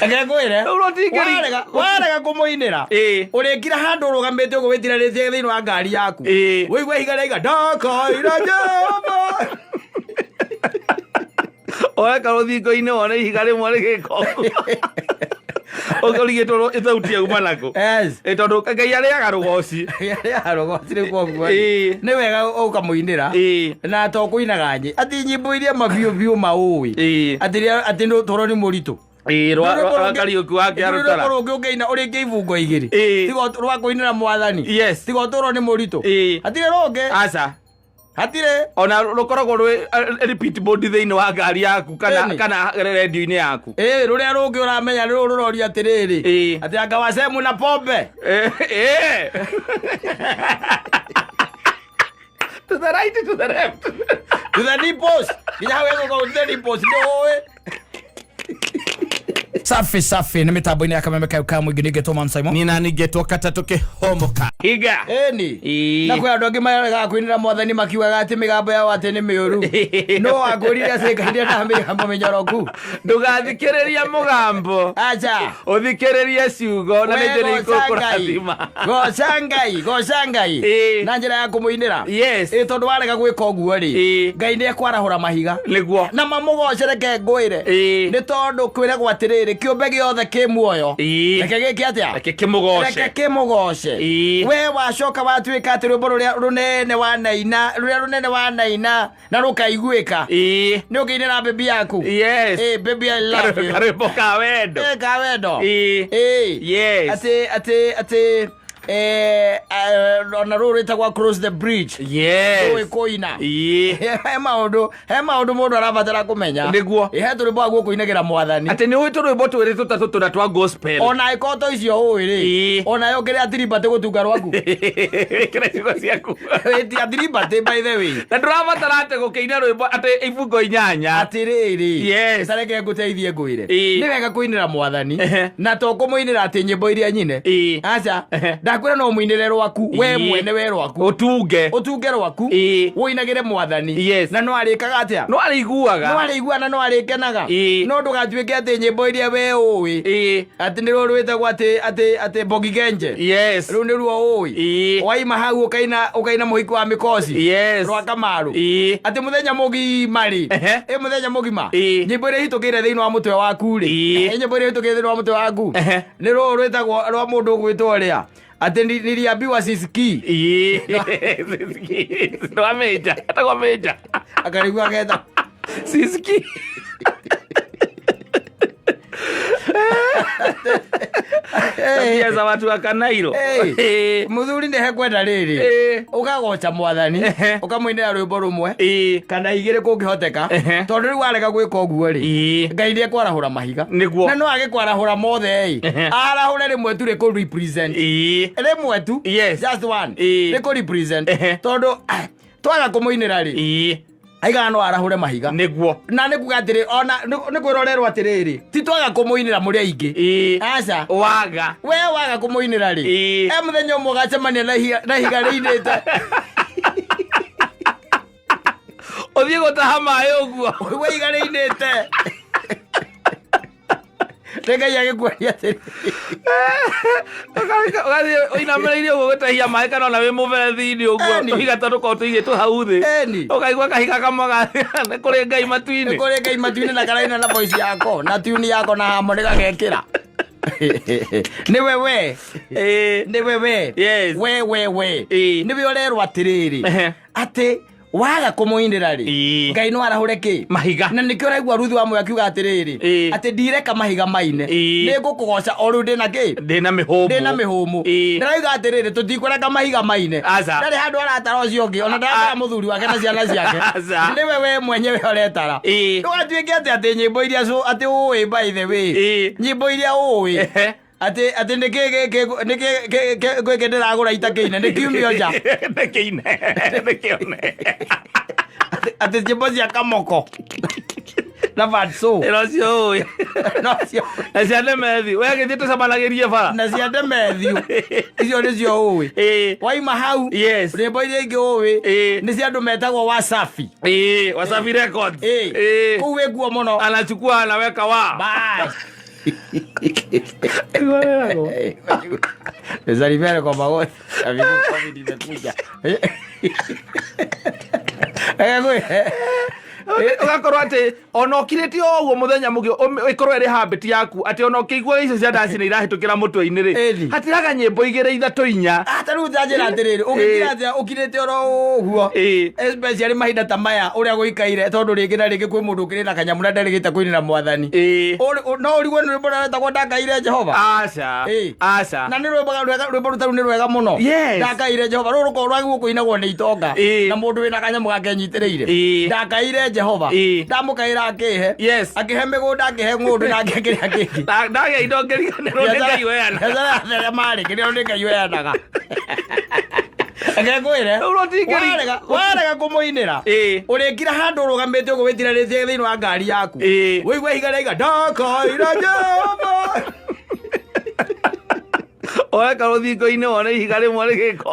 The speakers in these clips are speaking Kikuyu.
Reke ngwĩre. Rĩu rũtingĩri- Warega kũmũinĩra. Ĩĩ. Ũrĩkira handũ ũrũgamĩte ũguo wĩtiranĩtie thĩinĩ wa ngari yaku. Ĩĩ. Wĩigue ihiga rĩaiga ndakaira Jehova. Ũreka rũthingo-inĩ wone ihiga rĩmwe rĩgĩka ũguo. Ũrigĩtwo ithauti yauma nakũ. Yes. Ĩ, tondũ Ngai arĩaga rũgoci. Arĩaga rũgoci rĩu koguo. Ĩĩ. Nĩ wega ũkamũinĩra. Ĩĩ. Na to kũinaga nyĩ. Atĩ nyĩmbo iria mabiũ biũ maũĩ. Ĩĩ. Atĩ rĩrĩa- atĩ nĩ ũtũũro nĩ mũritũ. Ĩĩ, rwa Kariũki wake Rwĩmbo arũtara. rũngĩ ũngĩina ũrĩkie ibungo igĩrĩ. Ĩĩ. Tiga rwa kũinĩra mwathani. Yes. Tiga ũtũũro nĩ mũritũ. Ĩĩ. Hatirĩ rũngĩ. Aca. Hatirĩ. Ona rũkoragwo rwĩ repeat mode thĩinĩ wa ngari yaku kana Ĩni. kana redio-inĩ yaku. Ĩĩ rũrĩa rũngĩ ũramenya nĩ rũrũ rũroria atĩrĩrĩ. Ĩĩ. Atĩ anga wacemu na pombe. Eh, eh. To the right, to the left. To the nipples. Nginya hau ĩgũkorwo to the nipples nĩ ũĩ. Safi safi nĩ mĩtambo-inĩ ya kameme kayo ka mũingĩ ningĩ Thomas Simon. Nina ningetwo katatũ kĩhomoka. Higa. Ĩni. Ĩĩ. Na kwĩ andũ angĩ maregaga kũinĩra mwathani makiugaga atĩ mĩgambo yao atĩ nĩ mĩũru. No wakwĩrire atĩ Ngai ndendaga mĩgambo mĩnyoroku. Ndũgathikĩrĩrie mũgambo. Aca. Ũthikĩrĩrie ciugo na We nĩ njĩra goca Ngai. ikũkũrathima. Goca Ngai, goca Ngai. Ĩĩ. Na njĩra ya kũmũinĩra. Yes. Ĩ tondũ warega gwĩka ũguo rĩ. Ĩĩ. Ngai nĩ ekwarahũra mahiga. Nĩguo. Na mamũgoce reke ngwĩre. Ĩĩ. Nĩ tondũ kwĩragwo atĩrĩrĩ kĩũmbe gĩothe kĩ muoyo. Ĩĩ. Reke gĩke atĩa? Reke kĩmũgoce. Reke kĩmũgoce. Ĩĩ. We wacoka watuĩka atĩ rwĩmbo rũrĩa rũnene wanaina, rũrĩa rũnene wanaina na rũkaiguĩka. Ĩĩ. Nĩ ũkĩinĩra baby yaku. Yes. Ĩĩ, baby I love you. Karwĩmbo ka wendo. Ĩĩ, ka wendo. Ĩĩ. Ĩĩ. Yes. Atĩ atĩ atĩ ona rũrũ rwĩtagwo across the bridge. Yes. Ũĩ kũina. Ĩĩ. He maũndũ he maũndũ mũndũ arabatara kũmenya. Nĩguo. Ĩ, he tũrwĩmbo aguo kũinagĩra mwathani. Atĩ nĩ ũĩ tũrwĩmbo twĩrĩ tũtatũ tũna twa gospel. Ona ĩkorwo to icio ũĩ rĩ. Ĩĩ. Ona yo kĩrĩa atiribatĩ gũtunga rwaku. Ĩkĩra ciugo ciaku. Ĩ, ti atiribatĩ by the way. Na ndũrabatara atĩ gũkĩina rwĩmbo atĩ ibungo inyanya. Atĩrĩrĩ. Yes. Ta reke ngũteithie ngwĩre. Ĩĩ. Nĩ wega kũinĩra mwathani. Ehe. Na to kũmũinĩra atĩ nyĩmbo iria nyine. Ĩĩ. Aca. Ehe. Ndakwĩra no ũmũinĩre rwaku. We Ĩĩ. mwene we rwaku. Ũtunge. Ũtunge rwaku. Ĩĩ. Ũinagĩre mwathani. Yes. Na no arĩkaga atĩa? No arĩiguaga. No arĩiguaga na no arĩkenaga. Ĩĩ. No ndũgatuĩke atĩ nyĩmbo iria we ũĩ. Ĩĩ. Atĩ nĩ ruo rwĩtagwo atĩ atĩ atĩ Mbogi Genje. Yes. Rũu nĩruo ũĩ. Ĩĩ. Waima hau ũkaina mũhiki wa mĩkoci. Yes. Rwa Kamaru. Ĩĩ. Atĩ mũthenya mũgima rĩ. Ehe. Ĩ mũthenya mũgima. Ĩĩ. Nyĩmbo iria ihĩtũkĩire thĩinĩ wa mũtwe waku rĩ. Ĩĩ. Ĩ nyĩmbo iria ihĩtũkĩire thĩinĩ wa mũtwe waku. Ehe. Nĩ rũũ rwĩtagwo rwa mũndũ ũgwĩtwo ũrĩa. Atĩ niliambiwa sisikii. Ĩĩ. Rwa Major. Etagwo Major. Akarigua agetha. Sisikii. Tabia za watu wa Kanairo. Hey. Ĩĩ. Mũthuri nĩ hekwenda rĩrĩ. Ĩĩ. Ũkagoca mwathani. Ehe. Ũkamũinĩra rwĩmbo rũmwe. Ĩĩ. Kana igĩrĩ kũngĩhoteka. Ehe. Tondũ rĩu warega gwĩka ũguo rĩ. Ĩĩ. Ngai nĩ ekwarahũra mahiga. Nĩguo. Na no agĩkwarahũra mothe ĩ. Ehe. Arahũre rĩmwe tu rĩkũ represent. Ĩĩ. Rĩmwe tu. Yes. Just one. Ĩĩ. Rĩkũ represent. Ehe. Tondũ twaga kũmũinĩra rĩ. Ĩĩ. Aigaga no arahũre mahiga. Nĩguo. Na nĩ kuga atĩrĩ ona nĩ kwĩrorerwo atĩrĩrĩ ti twaga kũmũinĩra mũrĩ aingĩ. Ĩĩ. Aca. Waga. We waga kũmũinĩra rĩ. Ĩĩ. E mũthenya ũmwe ũgacemania na ihiga rĩinĩte. Ũthiĩ gũtaha maĩ ũguo. We ihiga rĩinĩte. Nĩ Ngai agĩkuonia atĩrĩ. Ũgathiĩ ũinamĩrĩire ũguo gũtahia maĩ kana ona wĩ mũberethi-inĩ ũguo Eni. tũhiga tondũ tũkoragwo tũigĩtwo hau thĩ. Eni. Ũkaigua kahiga kamwe nĩ kũrĩ Ngai matu-inĩ. Nĩ kũrĩ Ngai matu-inĩ na karaina na voice yako na tune yako na harmony gagekĩra. Nĩwe we. Ĩĩ. Nĩwe we. Yes. We we we. Ĩĩ. Nĩwe ũrerwo atĩrĩrĩ. Ehe. Atĩ waga kũmũinĩra rĩ Ĩĩ. Ngai no arahũre kĩ Mahiga. na nĩkĩo ũraigua Ruthu wa Moyo akiuga atĩrĩrĩ Ĩĩ. atĩ ndireka mahiga maine Ĩĩ. nĩ ngũkũgoca o rĩu ndĩna kĩ Ndĩna mĩhũmũ. ndĩna mĩhũmũ Ĩĩ. ndĩrauga atĩrĩrĩ tũtikũreka mahiga maine Aca. ndarĩ handũ aratara ũcio ũngĩ ona ndaratara mũthuri wake na ciana ciake Aca. nĩwe we mwenyewe ũretara Ĩĩ. ndũgatuĩke atĩ atĩ nyĩmbo iria atĩ ũĩ by the way Ĩĩ. nyĩmbo iria ũĩ Ehe. Atĩ atĩ nĩkĩ gĩkĩ nĩkĩ gĩkĩ ndĩragũra itakĩine nĩ kiumio nja. Nĩkĩine nĩkĩone. Atĩ nyĩmbo cia kamoko na Fatso. Ĩno cio ũĩ. No cio. Na cia Ndemethi we gĩthiĩ tũcemanagĩrie bara. Na cia Ndemethiũ icio nĩcio ũĩ. Ĩĩ. Waima hau. Yes. Nyĩmbo iria ingĩ ũĩ. Ĩĩ. Nĩ cia andũ metagwo Wasafi. Ĩĩ, Wasafi Records. Ĩĩ. Ĩĩ. Kũu wĩ nguo mũno. Anachukua anaweka wa. Bye. Nisalimiane kwa magoti. Covid imekuja. Ũgakorwo atĩ ona ũkirĩte o ũguo mũthenya mũgĩ ĩkorwo ĩrĩ habit yaku atĩ ona ũkĩigua icio cia ndaci nĩ irahĩtũkĩra mũtwe-inĩ rĩ, Ĩni. hatiraga nyĩmbo igĩrĩ ithatũ inya. Ta rĩu njanjĩra atĩrĩrĩ, ũgĩkira atĩa ũkirĩte oro ũguo, Ĩĩ. especially mahinda ta maya ũrĩa gũikaire, tondũ rĩngĩ na rĩngĩ kwĩ mũndũ ũkĩrĩ na kanyamũ na nderĩgĩte kũinĩra mwathani. Ĩĩ. No ũrigwo nĩ rwĩmbo rũrĩa rwĩtagwo Ndakaire Jehova. Aca. Ĩĩ. Aca. Na nĩ rwĩmbo rwega, rwĩmbo rũtaru nĩ rwega mũno. Yes. Ndakaire Jehova rũrũ rũkorwo rwagĩrĩirwo kũinagwo nĩ itonga Ĩĩ. na mũndũ wĩna kanyamũ gake enyitĩrĩire. Ĩĩ. Ndakaire Jehova, Ĩĩ. ndamũkaĩra akĩhe, Yes. akĩhe mĩgũnda, akĩhe ng'ũndũ na akĩhe kĩrĩa kĩngĩ. Ndagĩa indo ngĩriganĩrwo nĩ Ngai weana. Biacara yatherema-rĩ, kĩrĩa nĩ Ngai weanaga. Reke ngwĩre, Rĩu rũtingĩri- warega kũmũinĩra, Ĩĩ. ũrĩkira handũ ũrũgamĩte ũguo wĩtiranĩtie thĩinĩ wa ngari yaku, Ĩĩ. ũigue ihiga rĩaiga ndakaira Jehova. Oeka rũthingo-inĩ wone ihiga rĩmwe rĩgĩka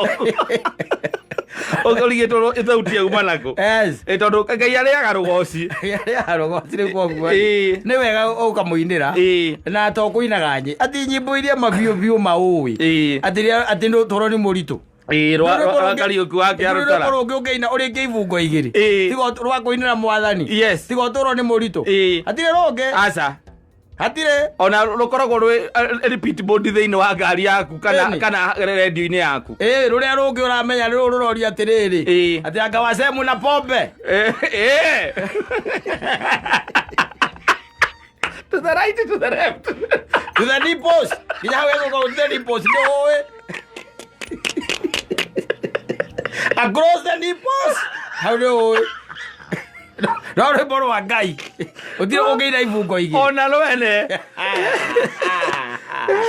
ũguo ũrigĩtwo ithauti yauma nakũ. Yes. Ĩ, tondũ Ngai arĩaga rũgoci. Arĩaga rũgoci rĩu koguo Ĩĩ. nĩ wega ũkamũinĩra. Ĩĩ. Na to kũinaga nyĩ atĩ nyĩmbo iria mabiũ biũ maũĩ, Ĩĩ. atĩ atĩ ũtũũro nĩ mũritũ. Ĩĩ, rwa Kariũki wa Rwĩmbo Kĩarũtara. rũngĩ ũngĩina ũrĩkie ibungo igĩrĩ, Ĩĩ. tiga rwa kũinĩra mwathani, Yes. tiga ũtũũro nĩ mũritũ. Ĩĩ. Hatirĩ rũngĩ. Aca. Hatirĩ. Ona rũkoragwo rwĩ repeat mode thĩinĩ wa ngari yaku kana Ĩni. kana redio-inĩ yaku. Ĩĩ, rũrĩa rũngĩ ũramenya nĩ rũrũ rũroria atĩrĩrĩ, Ĩĩ. atĩ anga wacemu na pombe. Eh, eh. To the right, to the left. To the nipples, nginya hau ĩgũka to the nipples, nĩ ũĩ across the nipples, hau nĩ ũĩ no rwĩmbo rwa Ngai ũtirĩ ũngĩina ibungo igĩrĩ. Ona rwene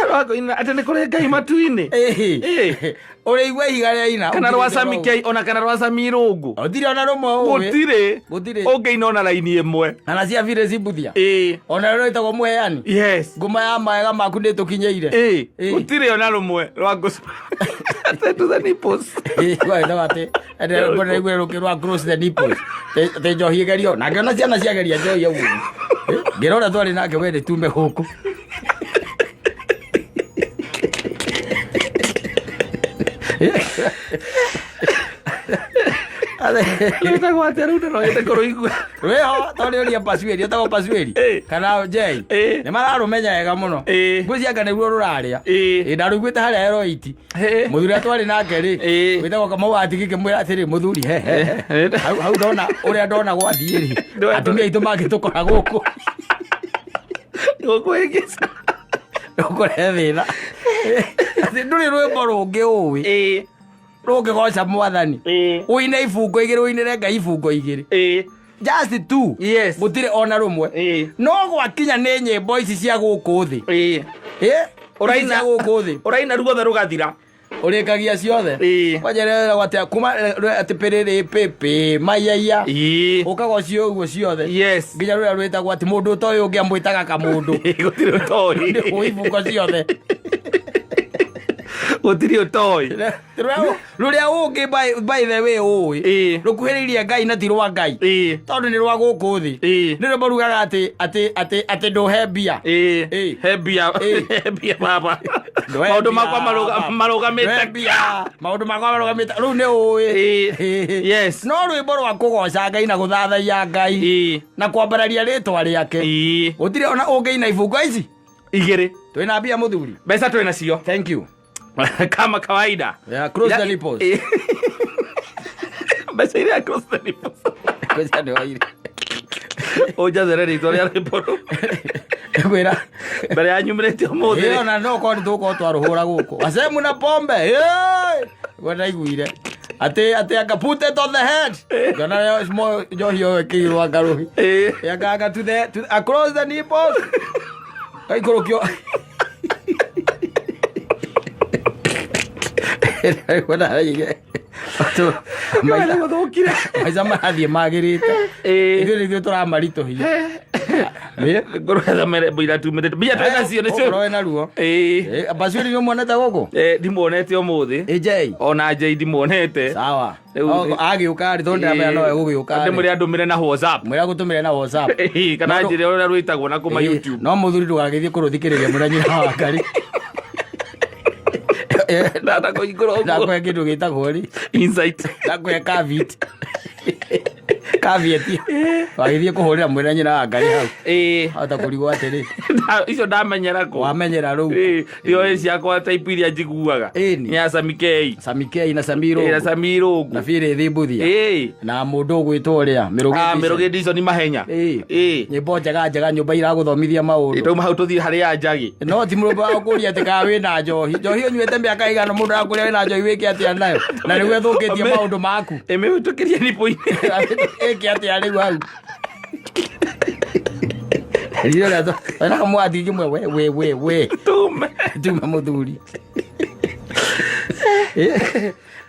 rwakũina atĩ nĩ kũrĩ Ngai matu-inĩ. Ĩĩ. Ĩĩ. Ũrĩigua ihiga rĩa ina kana rwa Sami K ona kana rwa Sami Irũngũ. Ũtirĩ ona rũmwe ũĩ. Gũtirĩ. Gũtirĩ. Ũngĩina ona raini ĩmwe. Kana cia Phyllis Mbuthia, Ĩĩ. ona rũrĩa rwĩtagwo mũheani, Yes. nguma ya maega maku nĩ tũkinyĩire. Ĩĩ. Ĩĩ. Gũtirĩ ona rũmwe rwa ngũcu atĩ to the nipples. Gwĩtagwo atĩ ndaigua rũkĩ rwa cross the nipples, atĩ njohi ĩgerio na ngĩona ciana ciageria njohi ũguo ngĩrora twarĩ nake we nĩ tume gũkũ. Rwĩtagwo atĩa rĩu ndĩroete kũrũigua? Rwĩho tondũ ũria pasuĩri ĩtagwo pasuĩri Ĩĩ. kana njei, Ĩĩ. nĩ mararũmenya wega mũno. Ĩĩ. Ngwĩciria nĩguo rũrarĩa. Ĩĩ. Ĩ, ndarũiguĩte harĩa Eroiti. Ĩĩ. Mũthuri ũrĩa twarĩ nake rĩ, Ĩĩ. wĩtagwo Kamau wa Tigiki, ngĩmwĩra atĩrĩ, mũthuri, he he he. Ĩĩ. Hau ndona ũrĩa ndona gwathiĩ rĩ, atumia aitũ mangĩtũkora gũkũ, Gũkũhĩngĩca. ũkũrehe thĩna. Atĩ ndũrĩ rwĩmbo rũngĩ ũĩ Ĩĩ. rũngĩgoca mwathani, Ĩĩ. ũine ibungo igĩrĩ, ũinĩre Ngai ibungo igĩrĩ, Ĩĩ. just two. Yes. Gũtirĩ ona rũmwe. Ĩĩ. No gwakinya nĩ nyĩmbo ici cia gũkũ thĩ. Ĩĩ. Ĩ, ici Ũraina cia gũkũ thĩ, ũraina ruothe rũgathira. Ũrĩkagia ciothe. Ĩĩ. Kwanjerera atĩa kuma atĩ pĩrĩrĩ pĩpĩ maiyaia, Ĩĩ. ũkaga ũcio ũguo ciothe, Yes. nginya rũrĩa rwĩtagwo atĩ mũndũ ũtoĩ ũngĩ amwĩtaga kamũndũ. Gũtirĩ ũtoĩ. Nĩ ibungo ciothe. Gũtirĩ ũtoĩ. Rũrĩa ũngĩ by the way ũĩ Ĩĩ. rũkuhĩrĩirie Ngai na ti rwa Ngai, Ĩĩ. tondũ nĩ rwa gũkũ thĩ, Ĩĩ. nĩ rwĩmbo rugaga atĩ atĩ atĩ atĩ ndũhe mbia. Ĩĩ. Ĩĩ. He mbia. Ĩĩ. He mbia baba. Ndũhe Maũndũ mbia, makwa baba. marũgamĩte. Ndũhe mbia, maũndũ makwa marũgamĩte rĩu nĩ ũĩ. Ĩĩ. Yes. No rwĩmbo rwa kũgoca Ngai na gũthathaiya Ngai Ĩĩ. na kwambararia rĩtwa rĩake, Ĩĩ. gũtirĩ ona ũngĩina ibungo ici Igĩrĩ. Twĩna mbia mũthuri. Mbeca twĩ nacio. Thank you. Kama kawaida. Yeah, cross the nipples. Ĩĩ. Mbeca iria cross the nipples. Mbeca nĩ waire. Ũnjathere rĩtwa rĩa rwĩmbo rũu. Ngwĩra Mbere ya nyumĩrĩte ũmũthĩ. ĩyo na no korwo nĩ tũgũkorwo twarũhũra gũkũ wacemu na pombe gwe ndaiguire atĩ atĩ anga put it on the head, ngona rĩo small njohi ĩyo ĩkĩirwo anga rũhi. Ĩĩ. Anga anga to across the nipples kaikũrũkio. Nĩ gũthũkire. Maica marathiĩ magĩrĩte. Ĩĩ. Ithuĩ nĩ ithuĩ tũramaritũhia. Ngũrwe thamere iratumĩrĩte mbia twĩ nacio nĩcio. Ũkorwo wĩna ruo. Ĩĩ. Bacuri nĩ ũmuonete gũkũ? Ndimuonete ũmũthĩ. AJ. Ona Jay ndimuonete. Sawa. Rĩu- Agĩũka rĩ, tondũ ndĩramenya nowe gũgĩũka rĩ. Ndĩmwĩre andũmĩre na WhatsApp. Mwĩra gũtũmĩre na WhatsApp. Ĩĩ, kana No- njĩre ũrĩa rwĩtagwo na kuma Ĩĩ, YouTube. No mũthuri ndũgagĩthiĩ kũrũthikĩrĩria mwĩra nyina wa ngari. Ndakũhingũra ũguo. Ndakũhe kĩndũ gĩtagwo rĩ. Insight. Ndakũhe caveat. Caveat. Wagĩthiĩ kũhũrĩra mwĩra nyina wa ngari hau. Ĩĩ. Hota kũrigwo atĩrĩ. Icio ndamenyera kũ. Wamenyera rĩu. Ĩĩ, nĩoĩ ciakwa type iria njiguaga. Ĩni. Nĩ ya Sami K. Samikei na Samiro. Ĩĩ, na Sami Irũngũ. Na Bĩrĩ Thimbuthia. Ĩĩ. Na mũndũ ũgwĩtwo ũrĩa Mĩrũgĩ. Ah, Mĩrũgĩ Dixon Mahenya. Ĩĩ. Ĩĩ. Nyĩmbo njega njega nyũmba iragũthomithia maũndũ. Tauma hau tũthiĩ harĩ ya Njagi. No ti mũndũ wa kũria atĩ kana wĩna njohi. Njohi ũnyuĩte mĩaka ĩigana mũndũ arakũria wĩna njohi wĩke atĩa nayo. Na nĩguo ĩthũkĩtie maũndũ maku. Ĩmĩhĩtũkĩrie nipũ-inĩ. Ĩke atĩa rĩu hau. Rĩrĩa ũrĩa wena kamwathi kĩmwe we we we we Tume. tuma mũthuri.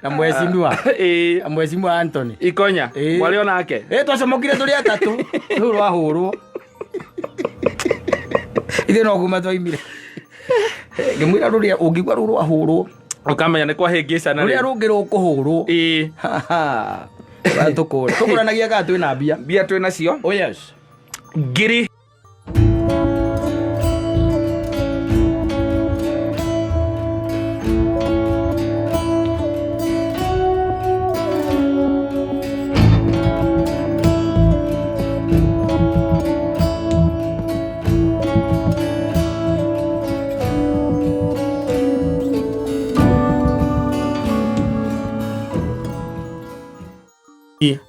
Na mheshimiwa. Ĩĩ. Na mheshimiwa Anthony. Ikonya. Ĩĩ. Mwarĩ onake. Ĩ twacomokire tũrĩ atatũ rũu rwahũrwo ithuĩ no kuma twaimire ngĩmwĩra rũrĩa ũngĩigua rũu rwahũrwo Ũkamenya nĩ kwahĩngĩcana rũrĩa rĩu. rũngĩ rũkũhũrwo Ĩĩ. tũkũra tũkũranagia kana twĩna mbia. Mbia twĩ nacio. Oh yes. Ngiri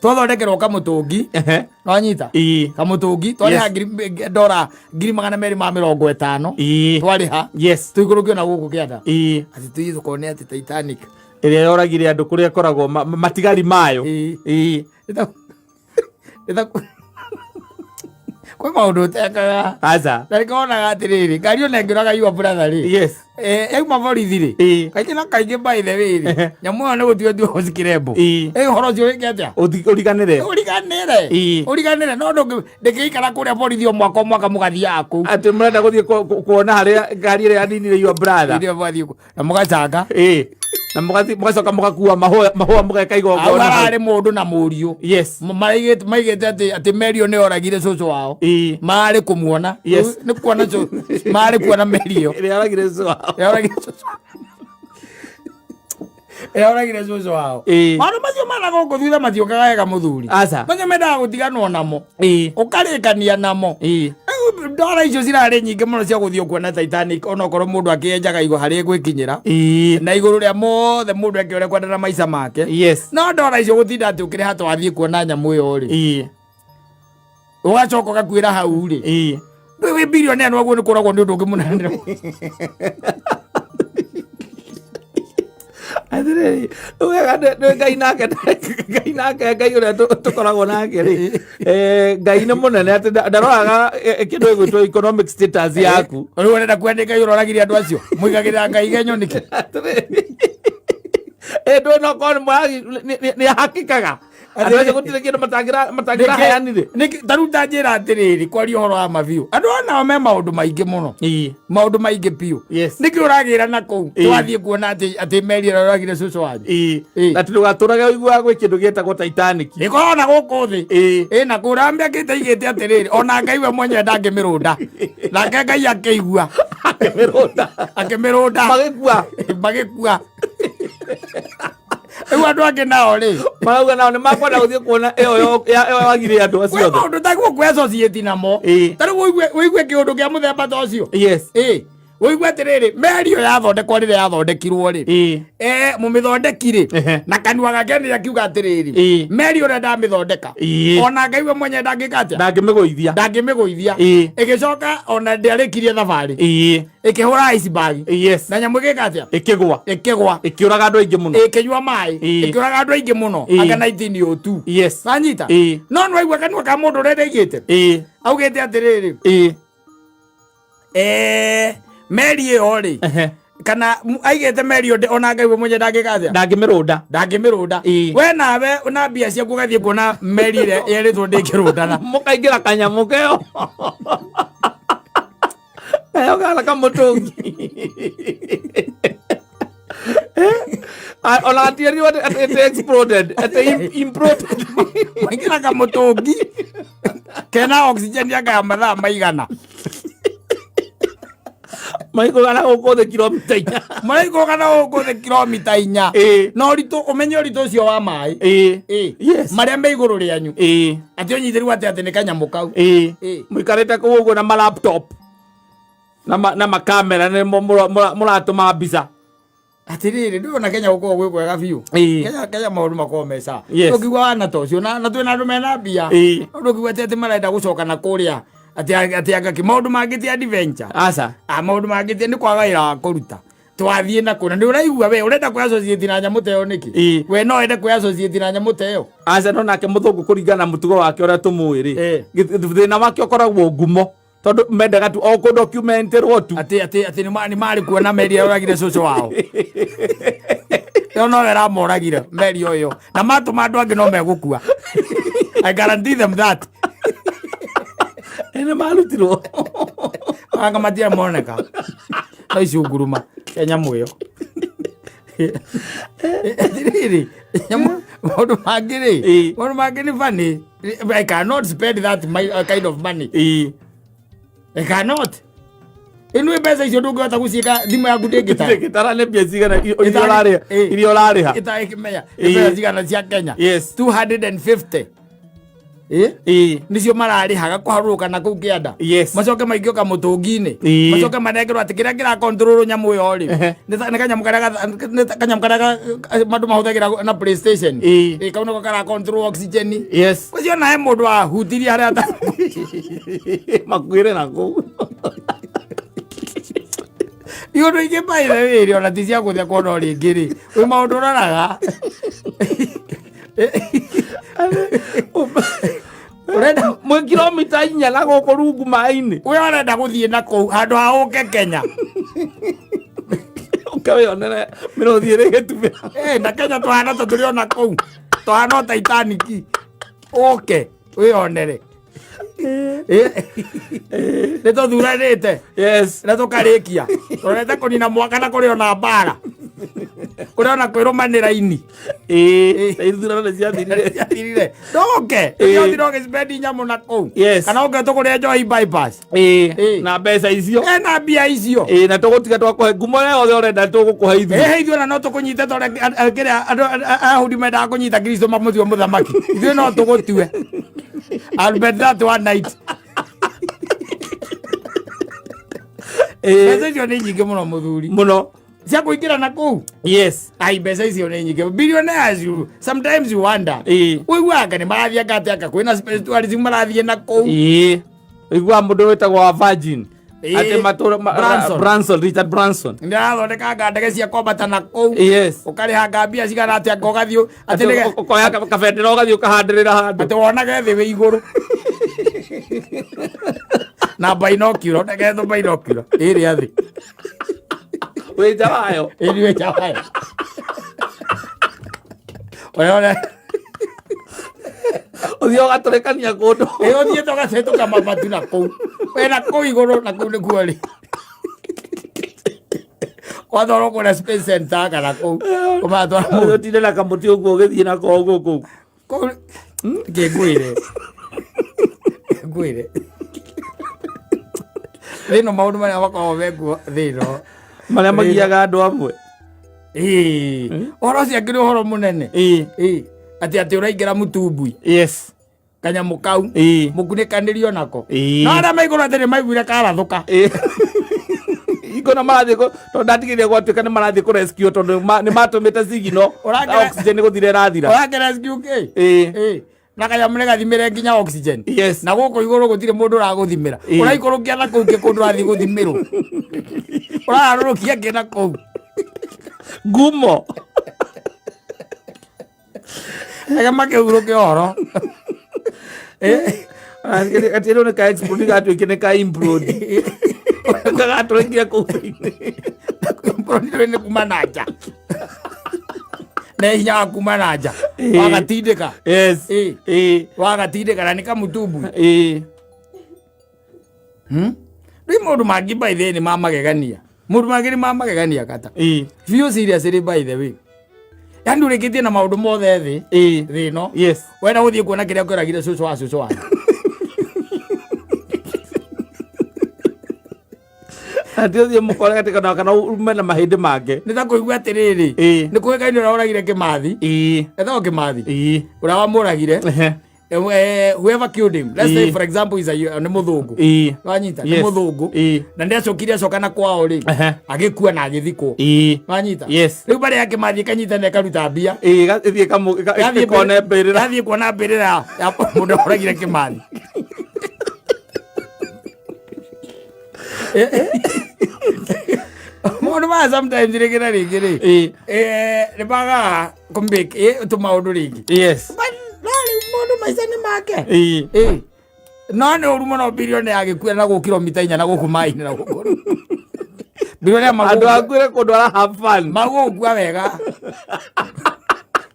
Twathondekerwo kamũtũngi. Ehe. Nwanyita Ĩĩ. kamũtũngi twarĩha Yes. ndora 250,000. Ĩĩ. Twarĩha Yes. tũikũrũkio na gũkũ kĩanda Ĩĩ. atĩ tũthiĩ tũkone atĩ Titanic. Ĩrĩa yoragire andũ kũrĩa ĩkoragwo matigari mayo. Ĩĩ. Ĩĩ. Kwĩ maũndũ ũtekaga. Aca. Na nĩkonaga atĩrĩrĩ ngari ona ĩngĩũraga your brother rĩ, Yes. Yauma borithi rĩ, Ĩĩ. kaingĩ na kaingĩ by the way rĩ, nyamũ ĩyo nĩ gũtuo tuo gũcikirembo. Ĩĩ. Ũhoro ũcio wĩke atĩa? Ũriganĩre. Ũriganĩre. Ĩĩ. Ũriganĩre no ndĩngĩikara kũrĩa borithi o mwaka o mwaka mũgathiaga kũu. Atĩ mũrenda gũthiĩ kuona harĩa ngari ĩrĩa yaninire your brother. Iria mwathiĩ kũu. Na mũgacanga. Ĩĩ. Na mũgacoka mũgakua mahũa mahũa mũgeka Hau igongona. Hau. hararĩ mũndũ na mũriũ. Yes. Maigĩte atĩ meri ĩyo nĩ yoragire cũcũ wao. Ĩĩ. Marĩ kũmuona. Yes. Rĩu nĩ kuona marĩ kuona meri ĩyo. Ĩrĩa yoragire cũcũ wao. Yoragire cũcũ. Yoragire cũcũ wao. Ĩĩ. Maũndũ macio mana gũkũ thutha matiũkaga wega mũthuri. Aca. Macio mendaga gũtiganwo namo. Ĩĩ. Ũkarĩkania namo. Ĩĩ. Rĩu ndora icio cirarĩ nyingĩ mũno cia gũthiĩ kuona Titanic onokorwo mũndũ akĩenjaga igũ harĩa egwĩkinyĩra. Ĩĩ. Na igũrũ rĩa mothe mũndũ eke ũrĩa kwenda na maica make. Yes. No ndora icio gũtinda atĩ ũkĩrĩha twathiĩ kuona nyamũ ĩyo rĩ. Ĩĩ. Ũgacoka ũgakuĩra hau rĩ. Ĩĩ. Ndũĩ wĩ bilionea no guo nĩ kũragwo nĩ ũndũ ũngĩ mũnene. Atĩrĩrĩ, wega nĩ Ngai nake Ngai nake Ngai ũrĩa tũkoragwo nake rĩ, Ngai nĩ mũnene atĩ ndaroraga kĩndũ gĩgwĩtwo economic status yaku. Rĩu ũrenda kuona Ngai ũroragire andũ acio. Mũigagĩrĩra Ngai igenyo nĩkĩ? Atĩrĩrĩ, ndũĩ no korwo nĩ mũragi nĩ ahakĩkaga andũ acio gũtirĩ kĩndũ matangĩraheanire. Nĩkĩ ta rĩu ta njĩra atĩrĩrĩ kwaria ũhoro wa mabiũ. Andũ aya nao me maũndũ maingĩ mũno. Ĩĩ. Maũndũ maingĩ biũ. Yes. Nĩkĩ ũragĩra na kũu? Ĩĩ. Twathiĩ kuona atĩ meri ĩrĩa ũragire cũcũ wanyu. Ĩĩ. Ĩĩ. Na ndũgatũrage ũiguaga gwĩ kĩndũ gĩtagwo Titanic. Ĩkorwo na gũkũ thĩ. Ĩĩ. Ĩ na kũrĩa mĩakĩte igĩte atĩrĩrĩ ona Ngai we mwenyewe ndangĩmĩrũnda. Nake Ngai akĩigua. Akĩmĩrũnda. Akĩmĩrũnda. Magĩkua. Magĩkua. Rĩu andũ angĩ nao rĩ. Marauga nao nĩ makwenda gũthiĩ kuona ĩyo ĩyo yagire andũ acio Kwĩ othe. maũndũ taguo kwĩ associate namo. Ĩĩ. Ta rĩu ũigue kĩũndũ kĩa mũthemba ta ũcio. Yes. Ĩ. Ũigue atĩrĩrĩ meri ĩyo yathondekwo rĩrĩa yathondekirwo rĩ. Ĩĩ. Mũmĩthondeki rĩ Ehe. na kanua gake nĩ akiuga atĩrĩrĩ Ĩĩ. meri ũrĩa ndamĩthondeka Ĩĩ. ona Ngai we mwenyewe ndangĩka atĩa Ndangĩmĩgũithia. ndangĩmĩgũithia. Ĩĩ. Ĩgĩcoka ona ndĩarĩkirie thabarĩ. Ĩĩ. Ĩkĩhũra iceberg. Yes. Na nyamũ ĩgĩka atĩa? Ĩkĩgwa. Ĩkĩgwa. Ĩkĩũraga andũ aingĩ mũno. Ĩkĩnyua maĩ. Ĩĩ. Ĩkĩũraga andũ aingĩ mũno. Ĩĩ. Anga 1902. Yes. Wanyita? Ĩĩ. No nĩwaigua kanua ka mũndũ ũrĩa ndaigĩte. Ĩĩ. Augĩte atĩrĩrĩ. Ĩĩ. Meri ĩyo rĩ. Ehe. Kana aigĩte meri ĩyo ona Ngai we mwenye ndangĩka atĩa? Ndangĩmĩrũnda. Ndangĩmĩrũnda. Ĩĩ. We nawe na mbia ciaku ũgathiĩ kuona meri ĩrĩa yerĩtwo ndĩngĩrũndana. Mũkaingĩra kanyamũ keo kayo kana kamũtũngi. Ona gatiĩrirwo atĩ it exploded, atĩ imploded. Maingĩra kamũtũngi kena oxygen yanga ya mathaa maigana. Maikũrũka gũkũ thĩ kilomita 4. Maraikũrũka na gũkũ thĩ kilomita 4. Na ũritũ, ũmenye ũritũ ũcio wa maĩ. Ĩĩ. Marĩa me igũrũ rĩanyu. Atĩ ũnyitĩrwo atĩ nĩ kanyamũ kau. Ĩĩ. Mũikarĩte kũu ũguo na malaptop na makamera nĩmo mũratũma mbica. Atiriri, ndũrona Kenya gũkoragwo gwĩ kwega biũ. Kenya maũndũ makoragwo me sawa. Ũkiuga wana ta ũcio na twĩna andũ mena mbia. Ũndũ ũkiuga atĩ marenda gũcoka na kũrĩa atĩ anga kĩ maũndũ mangĩ ti adventure. Aca. A maũndũ mangĩ ti nĩ kwaga wĩra wa kũruta. Twathiĩ na kũna nĩ ũraigua we ũrenda kwĩ associate na nyamũ ta ĩyo nĩkĩ? We no wende kwĩ associate na nyamũ ta ĩyo? Aca, no nake mũthũngũ kũringana na mũtugo wake ũrĩa tũmũĩ rĩ, thĩna wake ũkoragwo ngumo, tondũ mendaga tu o kũ documenterwo tu. Atĩ nĩ marĩ kuona meri ĩrĩa yoragire cũcũ wao. Ĩyo no ĩramoragire meri ũyũ. Na matũma andũ angĩ no megũkua. I guarantee them that. Nĩ marutirwo. Anga matirĩ moneka. No icunguruma cia nyamũ ĩyo. Atirĩrĩ, nyamũ maũndũ mangĩ rĩ, maũndũ mangĩ nĩ funny. I cannot spend that kind of money. I cannot. Ĩnu mbeca icio ndũngĩhota gũciĩka thimũ yaku ndĩngĩtara. Ndĩngĩtara nĩ mbia cigana iria ũrarĩha, iria ũrarĩha. Ĩtangĩmenya. Nĩ mbeca cigana cia Kenya. 250. Nĩcio mararĩhaga kũharũrũka na kũu kĩanda. Macoke maingĩo kamũtũngi-inĩ. Macoke manengerwo atĩ kĩrĩa kĩra control nyamũ ĩyo rĩ. Nĩ kanyamũ karĩa nĩ kanyamũ karĩa andũ mahũthagĩra na PlayStation. Kau nĩko kara control oxygen. Ũcio nawe mũndũ ahutirie harĩa ata. Makuĩre na kũu. Iũndũ ingĩ by the way rĩ, ona ti cia gũthekwo no rĩngĩ rĩ. Wĩ maũndũ ũroraga. Ũrenda mwĩ kilomita 4 na gũkũ rungu maĩ-inĩ. We ũrenda gũthiĩ na kũu handũ ha ũke Kenya. Ũke wĩonere mĩrũthi ĩrĩ ĩgĩtumĩra. Na Kenya tũhana ta tũrĩ ona kũu. Tũhana o Titanic. Ũke wĩonere. Nĩ tũthuranĩte. Na tũkarĩkia. Tũrorete kũnina mwaka na kũrĩ ona mbara. Kũrĩ ona kwĩrũmanĩra ini. Ithurano nĩ ciathirire. Ciathirire. Ndũke. Ũthiĩ ũgĩspend nyamũ na kũu. Kana ũke tũkũrĩe njohi bypass. Na mbeca icio. Na mbia icio. Na tũgũtiga twakũhe ngumo ĩrĩa yothe ũrenda tũgũkũhe ithuĩ. Ithuĩ ona no tũkũnyite ta ũrĩa kĩrĩa andũ Ayahudi mendaga kũnyita Kristo mamũtue mũthamaki. Ithuĩ no tũgũtue. I'll bet that one night. Mbeca icio nĩ nyingĩ mũno mũthuri. Mũno. Cia kũingĩra na kũu. Ai, mbeca icio nĩ nyingĩ. Billionaires, sometimes you wonder. Ũiguaga nĩ marathiĩ anga atĩ anga kwĩna space tourism marathiĩ na kũu. Ũiguaga mũndũ wĩtagwo wa Virgin. Atĩ matũra Branson. Branson, Richard Branson. Nĩ arathondeka anga ndege cia kwambata na kũu. Ũkarĩha anga mbia cigana atĩ anga ũgathiĩ atĩ Atĩ ũkoya kabendera ũgathiĩ ũkahandĩrĩra handũ. Atĩ wonage thĩ wĩ igũrũ. Na binocular, ndege binocular. Ĩrĩa thĩ. Wĩ nja wayo. Ĩri wĩ nja wayo. Ũrĩa ũrĩa. Ũthiĩ ũgatũrĩkania kũndũ. Ũthiĩte ũgacetũka mabati na kũu. Wĩ na kũu igũrũ na kũu nĩkuo rĩ. Watwarwo kũrĩa Space Center kana kũu. Ũmatwara mũndũ. Ũtinde na kamũtĩ ũguo ũgĩthiĩ nako ũguo kũu. Kũu kĩngwĩre. Kĩngwĩre. Thĩ ĩno maũndũ marĩa makoragwo mekuo thĩ ĩno. Marĩa magiaga andũ amwe. Ũhoro ũcio akĩrĩ ũhoro mũnene. Atĩ ũraingĩra mũtumbwi. Kanyamũ kau. Mũkunĩkanĩrio nako. No arĩa maigũrũ atĩ nĩ maiguire karathũka. Iko na marathiĩ tondũ ndatigĩrire gwatuĩka nĩ marathiĩ kũ rescue tondũ nĩ matũmĩte signal. Oxygen gũthira ĩrathira. Ũrakĩ rescue kĩ? Na kanyamũ nĩ gathimĩre nginya oxygen. Na gũkũ igũrũ gũtirĩ mũndũ ũragũthimĩra. Ũraikũrũkia na kũu kĩ kũndũ ũrathiĩ gũthimĩrwo. Ũraharũrũkia kĩ na kũu. Ngumo. Reke makĩhurũke ũhoro. Atĩ nĩ ka explode gatuĩke nĩ ka implode. Gagatũrĩkire kũu thĩinĩ. Korwo nĩ kuma na nja na hinya wa kuma na nja. Wagatindĩka. Yes. Wagatindĩka na nĩ kamutumbwi. Rĩu maũndũ mangĩ by the way nĩ ma magegania, maũndũ mangĩ nĩ ma magegania kata biũ, serious rĩ, by the way, yani ũrĩkĩtie na maũndũ mothe thĩ thĩ ĩno, wenda gũthiĩ kuona kĩrĩa kĩoragire cũcũ wa cũcũ wanyu. Atĩ ũthiĩ mũkore atĩ kana ume na mahĩndĩ make. Nĩ ta kũigua atĩrĩrĩ, nĩ kũĩkaine ũrĩa ũragire Kĩmathi, etagwo Kĩmathi, ũrĩa wamũragire, whoever killed him, let's say, for example, is a nĩ mũthũngũ. Wanyita? Nĩ Yes. mũthũngũ. Na nĩ acokire acoka na kwao rĩ, agĩkua na agĩthikwo. Wanyita? Yes. Rĩu barĩ ya Kĩmathi ĩkanyita na ĩkaruta mbia. Ĩthiĩ ĩkone mbĩrĩra. Yathiĩ kuona mbĩrĩra ya mũndũ ũragire Kĩmathi. Maũndũ maya sometimes rĩngĩ na rĩngĩ rĩ, nĩ magaga kũmake tũmaũndũ rĩngĩ. But no rĩu mũndũ maica nĩ make. No nĩ ũru mũno bilioni agĩkua na gũ kilomita 4 na gũkũ maĩ-inĩ na gũkũ bilioni. Andũ akuire kũndũ ara have fun. Magũgũkua wega,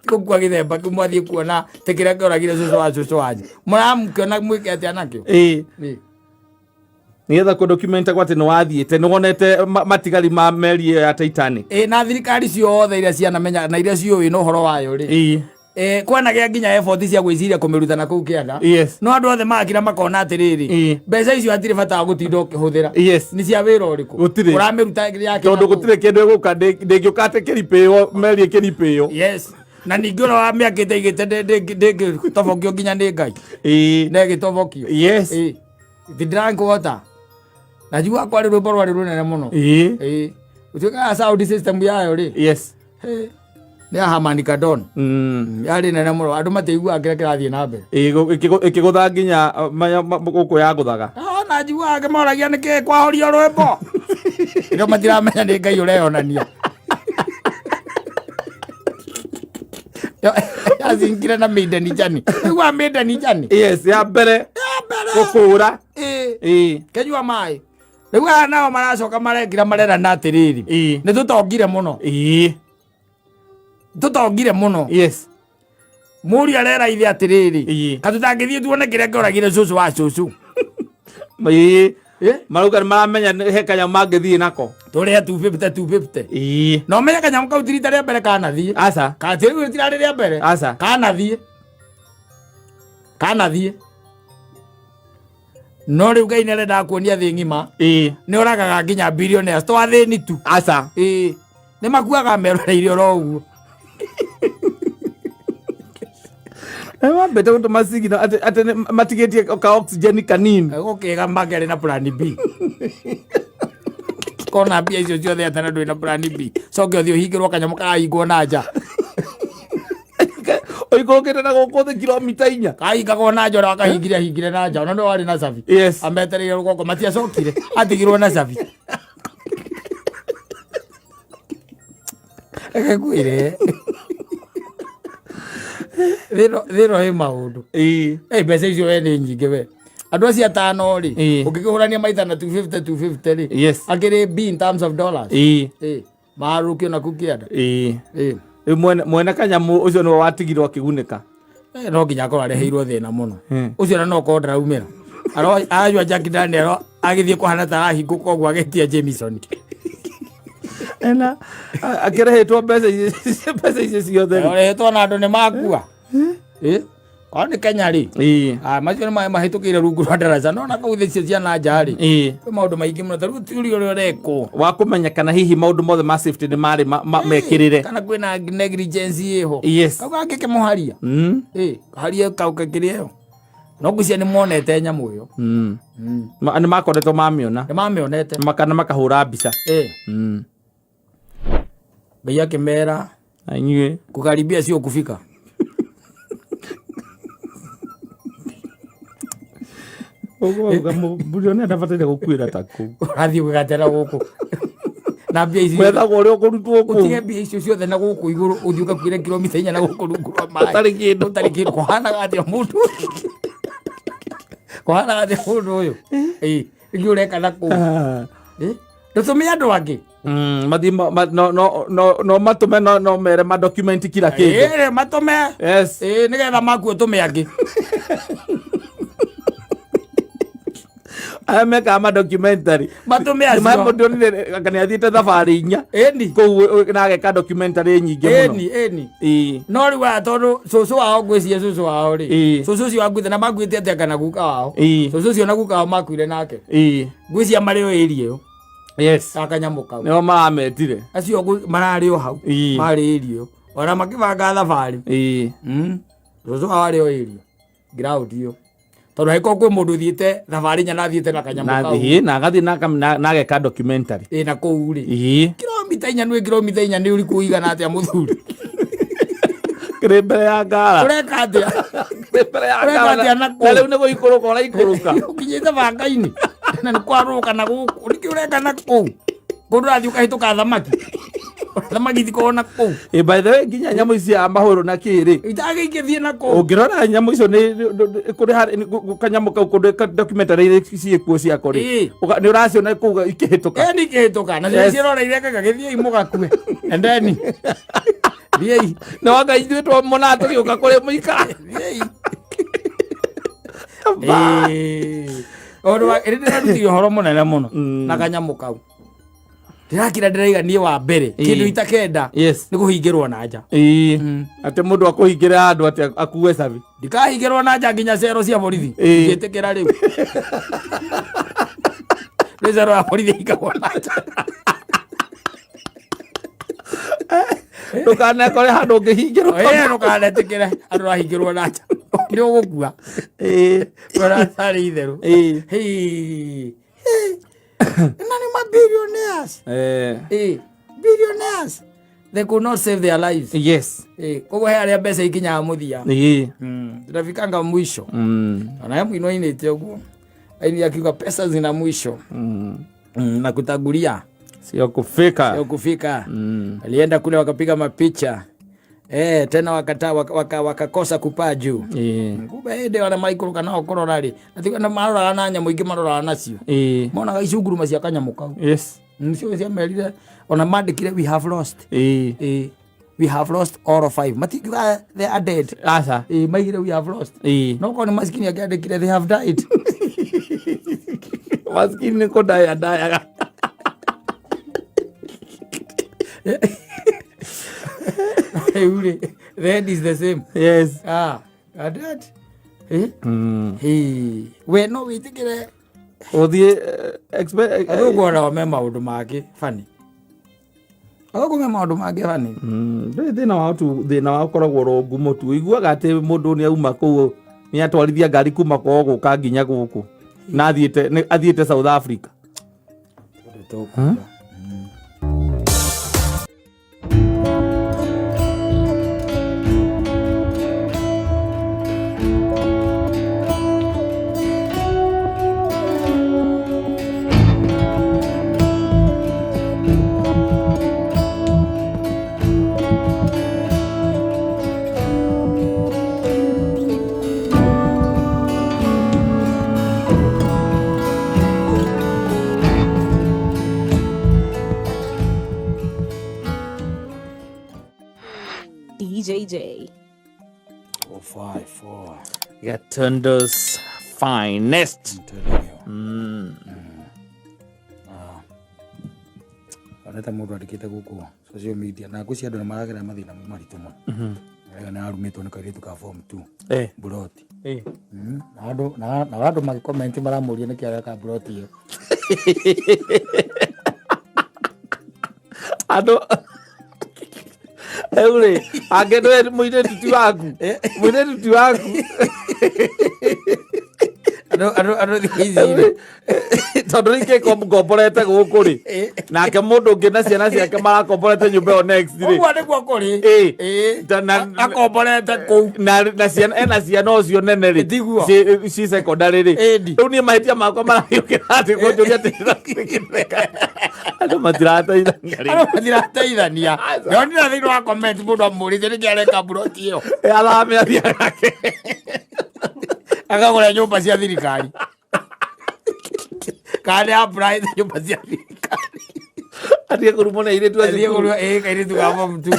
gũkua gĩthemba kĩu mwathiĩ kuona tĩ kĩrĩa kĩoragire cũcũ wa cũcũ wanyu, mũramũkĩona mwĩke atĩa nakĩo? Nĩgetha kũ document atĩ nĩ wathiĩte, nĩ wonete matigari ma meri ĩyo ya Titanic. Ĩ, na thirikari ciothe iria cianamenya na iria ciũĩ na ũhoro wayo rĩ, kwanagĩa nginya effort cia gwĩciria kũmĩruta na kũu kĩanda. No andũ othe magakira makona atĩrĩrĩ, mbeca icio hatirĩ bata wa gũtinda ũkĩhũthĩra. Nĩ cia wĩra ũrĩkũ? Gũtirĩ. Ũramĩruta yake tondũ na kũu. Gũtirĩ kĩndũ ĩgũka, ndĩngĩũka atĩ kĩripĩo, meri ĩkĩripĩo. Yes, na ningĩ ũrĩa wamĩakĩte igĩte ndĩngĩtobokio nginya nĩ Ngai. Na ĩgĩtobokio. It drank water. Najua kwarĩ rwĩmbo rwarĩ rũnene mũno. Ũtuĩkaga sound system yayo rĩ, nĩ ya Harman Kardon. Yarĩ nene mũno, andũ matiaiguaga kĩrĩa kĩrathiĩ na mbere. Ĩkĩgũtha nginya gũkũ yagũthaga. Ah, na njiguaga ngĩmoragia nĩkĩ kwahorio rwĩmbo, nĩo matiramenya nĩ Ngai ũreyonania. Yacingire na maiden journey, iguaga maiden journey. Yes, ya mbere gũkũra. Kenyua maĩ. Rĩu aya nao maracoka marekira marerana atĩrĩrĩ, nĩ tũtongire mũno, tũtongire mũno. Mũriũ arera ithe atĩrĩrĩ, katũtangĩthiĩ tuone kĩrĩa kĩoragire cũcũ wa cũcũ. Marauga nĩ maramenya nĩ he kanyamũ mangĩthiĩ nako. Tũrĩhe 250 250. Na ũmenye kanyamũ kau ti rita rĩa mbere kanathiĩ. Aca. Kati rĩu rĩtirarĩ rĩa mbere. Aca. Kanathiĩ, kanathiĩ, no rĩu Ngai nĩarendaga kuonia thĩ ng'ima nĩ oragaga nginya billionaires, to athĩni tu. Aca. Nĩ makuaga meroreire oro ũguo. Mambĩte gũtũma signal atĩ matigĩtie ka oxygen kanini. Gũkĩga makĩarĩ na plan B, kona mbia icio ciothe atĩ na ndũrĩ na plan B, coke ũthiĩ ũhingĩrwo kanyamũ karahingwo na nja. Ũikũrũkĩte na gũkũ thĩ kilomita 4. Kahingagwo na nja, ũrĩa wakahingire ahingire na nja, ona nĩwe warĩ na cabi. Ametereire rũgongo, matiacokire, atigirwo na cabi. Reke ngwĩre, thĩno ĩ maũndũ. Mbeca icio we nĩ nyingĩ we, andũ acio atano rĩ, ũngĩkĩhũrania maita na 250 250 rĩ, akĩrĩ B in terms of dollars. Marũkio na kũu kĩanda. Rĩu mwene kanyamũ ũcio nĩwe watigirwo akĩgunĩka. No nginya akorwo areheirwo thĩna mũno ũcio, na no korwo ndaraumĩra. Aranyua Jack Daniel, agĩthiĩ kũhana ta arahingũka ũguo agĩtia Jameson. Ena akĩrĩhĩtwo mbeca icio ciothe rĩ. Ũrĩhĩtwo na andũ nĩ makua. Korwo nĩ Kenya rĩ, ah, macio nĩ maĩ mahĩtũkĩire rungu rwa ndaraca, no na kũu thĩ icio cia na nja rĩ, kwĩ maũndũ maingĩ mũno, ta rĩu ũthuthuria ũrĩa ũrekwo wa kũmenya kana hihi maũndũ mothe ma safety nĩ marĩ mekĩrĩre. Kana kwĩna negligence ĩho. Kau gangĩkĩmũharia, haria kau kakĩrĩ ĩyo, no ngwĩciria nĩ monete nyamũ ĩyo. Nĩ makoretwo mamĩona. Nĩ mamĩonete. Kana makahũra mbica. Ngai akĩmera, Na inyuĩ kukaribia sio kufika. Ũguo ndabataire gũkuĩra ta kũu. Ũrathiĩ gwĩgatera gũkũ na mbia ici. Gwethagwo ũrĩa ũkũrutwo kũu. Ũtige mbia icio ciothe na gũkũ igũrũ, ũthiĩ ũgakuĩre kilomita 4 na gũkũ rungu rwa maĩ. Ũtarĩ kĩndũ. Ũtarĩ kĩndũ. Kũhanaga atĩa mũndũ, kũhanaga atĩa mũndũ ũyũ? Ĩ, ĩngĩ ũreka na kũu. Ndũtũme andũ angĩ. Mathiĩ no no no no matũme no no mere ma document kila kĩndũ. Ĩĩ, matũme. Yes. Ĩĩ, nĩgetha makuo tũme angĩ. Aya mekaga ma documentary. Matũme acio. Ndionire anga nĩ athiĩte thabarĩ inya Ĩni. kũu na ageka documentary nyingĩ mũno. Ĩni, ĩni. Ĩĩ. No rĩu aya tondũ cũcũ wao ngwĩciria cũcũ wao rĩ, Ĩĩ. cũcũ ũcio wakuĩte na makuĩte atĩa kana guka wao? Ĩĩ. Cũcũ ũcio na guka wao makuire nake. Ĩĩ. Ngwĩciria marĩ o area ĩyo. Yes. Ga kanyamũ kau. Nĩo marametire. Acio mararĩ o hau. Ĩĩ. Marĩ area ĩyo. Ona makĩbanga thabarĩ. Ĩĩ. Cũcũ wao arĩ o area. Ground ĩyo. Tondũ angĩkorwo kwĩ mũndũ ũthiĩte thabarĩ inya na athiĩte na kanyamũ Na kau. ĩĩ na agathiĩ na ageka documentary. Ĩ na kũu rĩ. Ĩĩ. Kilomita inya nĩ kilomita inya nĩ ũrikũ ũigana atĩa mũthuri? Kĩrĩ mbere ya ngara. Ũreka atĩa? Kĩrĩ mbere ya Ũreka ngara. atĩa na kũu? Na rĩu nĩ gũikũrũka ũraikũrũka. Ũkinyĩte banga-inĩ na nĩ kwarũka na gũkũ nĩkĩ ũreka na kũu? Kũndũ ũrathiĩ ũkahĩtũka thamaki. Thamaki itikoragwo na kũu. Ĩ by the way nginya nyamũ ici cia mahũrũ na kĩ rĩ. Itagĩingĩthiĩ na kũu. Ũngĩrora nyamũ icio nĩ kũrĩ harĩ kanyamũ kau kũndũ documentary ciĩkuo ciako rĩ. Ĩĩ. Nĩ ũraciona kũu ikĩhĩtũka. Ĩĩ nĩ ikĩhĩtũka na Yes. ciroreire gagĩthiĩ mũgakue. Endeni. Thiĩi. Nĩ wanga ithuĩ twamonaga tũgĩũka kũrĩ mũikara. Thiĩi. Ĩĩ. Ũndũ wa ĩrĩ ndĩrarutire ũhoro mũnene mũno na kanyamũ kau. Ndĩrakira ndĩraiga niĩ wa mbere kĩndũ itakenda Yes. nĩ kũhingĩrwo na nja. Ĩĩ. Atĩ mũndũ akũhingĩre handũ atĩ akue cabi. Ndikahingĩrwo na nja nginya cero cia borithi. Ĩĩ. Ngĩtĩkĩra rĩu. Nĩ cero ya borithi ĩhingagwo na nja. Ndũkanekore handũ ũngĩhingĩrwo. Ĩĩ ndũkanetĩkĩre andũ rahingĩrwo na nja. Nĩ ũgũkua. Ĩĩ. Ũratarĩ itherũ. Ĩĩ. Hĩĩ. Na nĩ ma billionaires. Eh. Ĩĩ. Billionaires. They could not save their lives. Yes. Ĩĩ. Koguo he arĩa mbeca ikinyaga mũthia. Ĩĩ. Tunafikanga mwisho. Ona ye mũino ainĩte ũguo. Aini akiuga pesa zina mwisho. Na kutangulia. Sio kufika. Sio kufika. Alienda kule wakapiga mapicha. Tena wakata wakakosa kupaa juu. Ĩĩ. Kumbe hĩndĩ ĩyo arĩa maikũrũka nao kũrora rĩ, na maroraga na nyamũ ingĩ maroraga nacio. Ĩĩ. Monaga icunguruma cia kanyamũ kau. Yes. Nĩcio ciamerire ona mandĩkire we have lost. Ĩĩ. Ĩĩ. We have lost all of five. Matingiuga they are dead. Aca. Ĩĩ, maigire we have lost. Ĩĩ. No korwo nĩ maskini angĩandĩkire they have died. Maskini nĩ kũndaya ndayaga. Rĩu rĩ, the end is the same. Yes. Ah, and that. Eh? Hey, we no wĩtĩkĩre Ũthiĩ athũngũ onao me maũndũ mangĩ funny. Athũngũ me maũndũ mangĩ funny. Ndũĩ thĩna wao tu thĩna wao ũkoragwo oro ngumo tu ũiguaga atĩ mũndũ nĩ auma kũu nĩ atwarithia ngari kuma kwao gũka nginya gũkũ na athiĩte South Africa. Tũkuga. DJJ. 4, 5, 4. Gatundu's finest. Onete mũndũ andĩkĩte gũkũ social media na ngwĩciria andũ nĩ maragerera mathĩna maritũ mũno. Arauga nĩ arumĩtwo nĩ kairĩtu ka form 2 mburoti. Na andũ na andũ magĩcomment maramũria nĩkĩ areka mburoti ĩyo. Andũ rĩu rĩ angĩ ndũĩ mũirĩtu ti waku mũirĩtu ti waku Andũ andũ andũ thikũ ici rĩ tondũ rĩu ngomborete gũkũ rĩ nake mũndũ ũngĩ na ciana ciake marakomborete nyũmba ĩyo next rĩ ũguo nĩguo kũrĩ. Ĩĩ. Ĩĩ. Ta Akomborete kũu. na ciana ena ciana ũcio nene rĩ Tiguo. ci secondary rĩ Ĩni. rĩu niĩ mahĩtia makwa maragĩũkĩra atĩ kũnjũria atĩ andũ matirateithania rĩ Andũ matirateithania. Ndonire thĩinĩ wa comment mũndũ amũrĩtie nĩkĩ areka mburoti ĩyo. Athame athiĩ ake Akagũra nyũmba cia thirikari. Kana nĩ apply nyũmba cia thirikari. Atige kũrumwo nĩ airĩtu a Athiĩ cukuru. kũrua ĩ kairĩtu ga form 2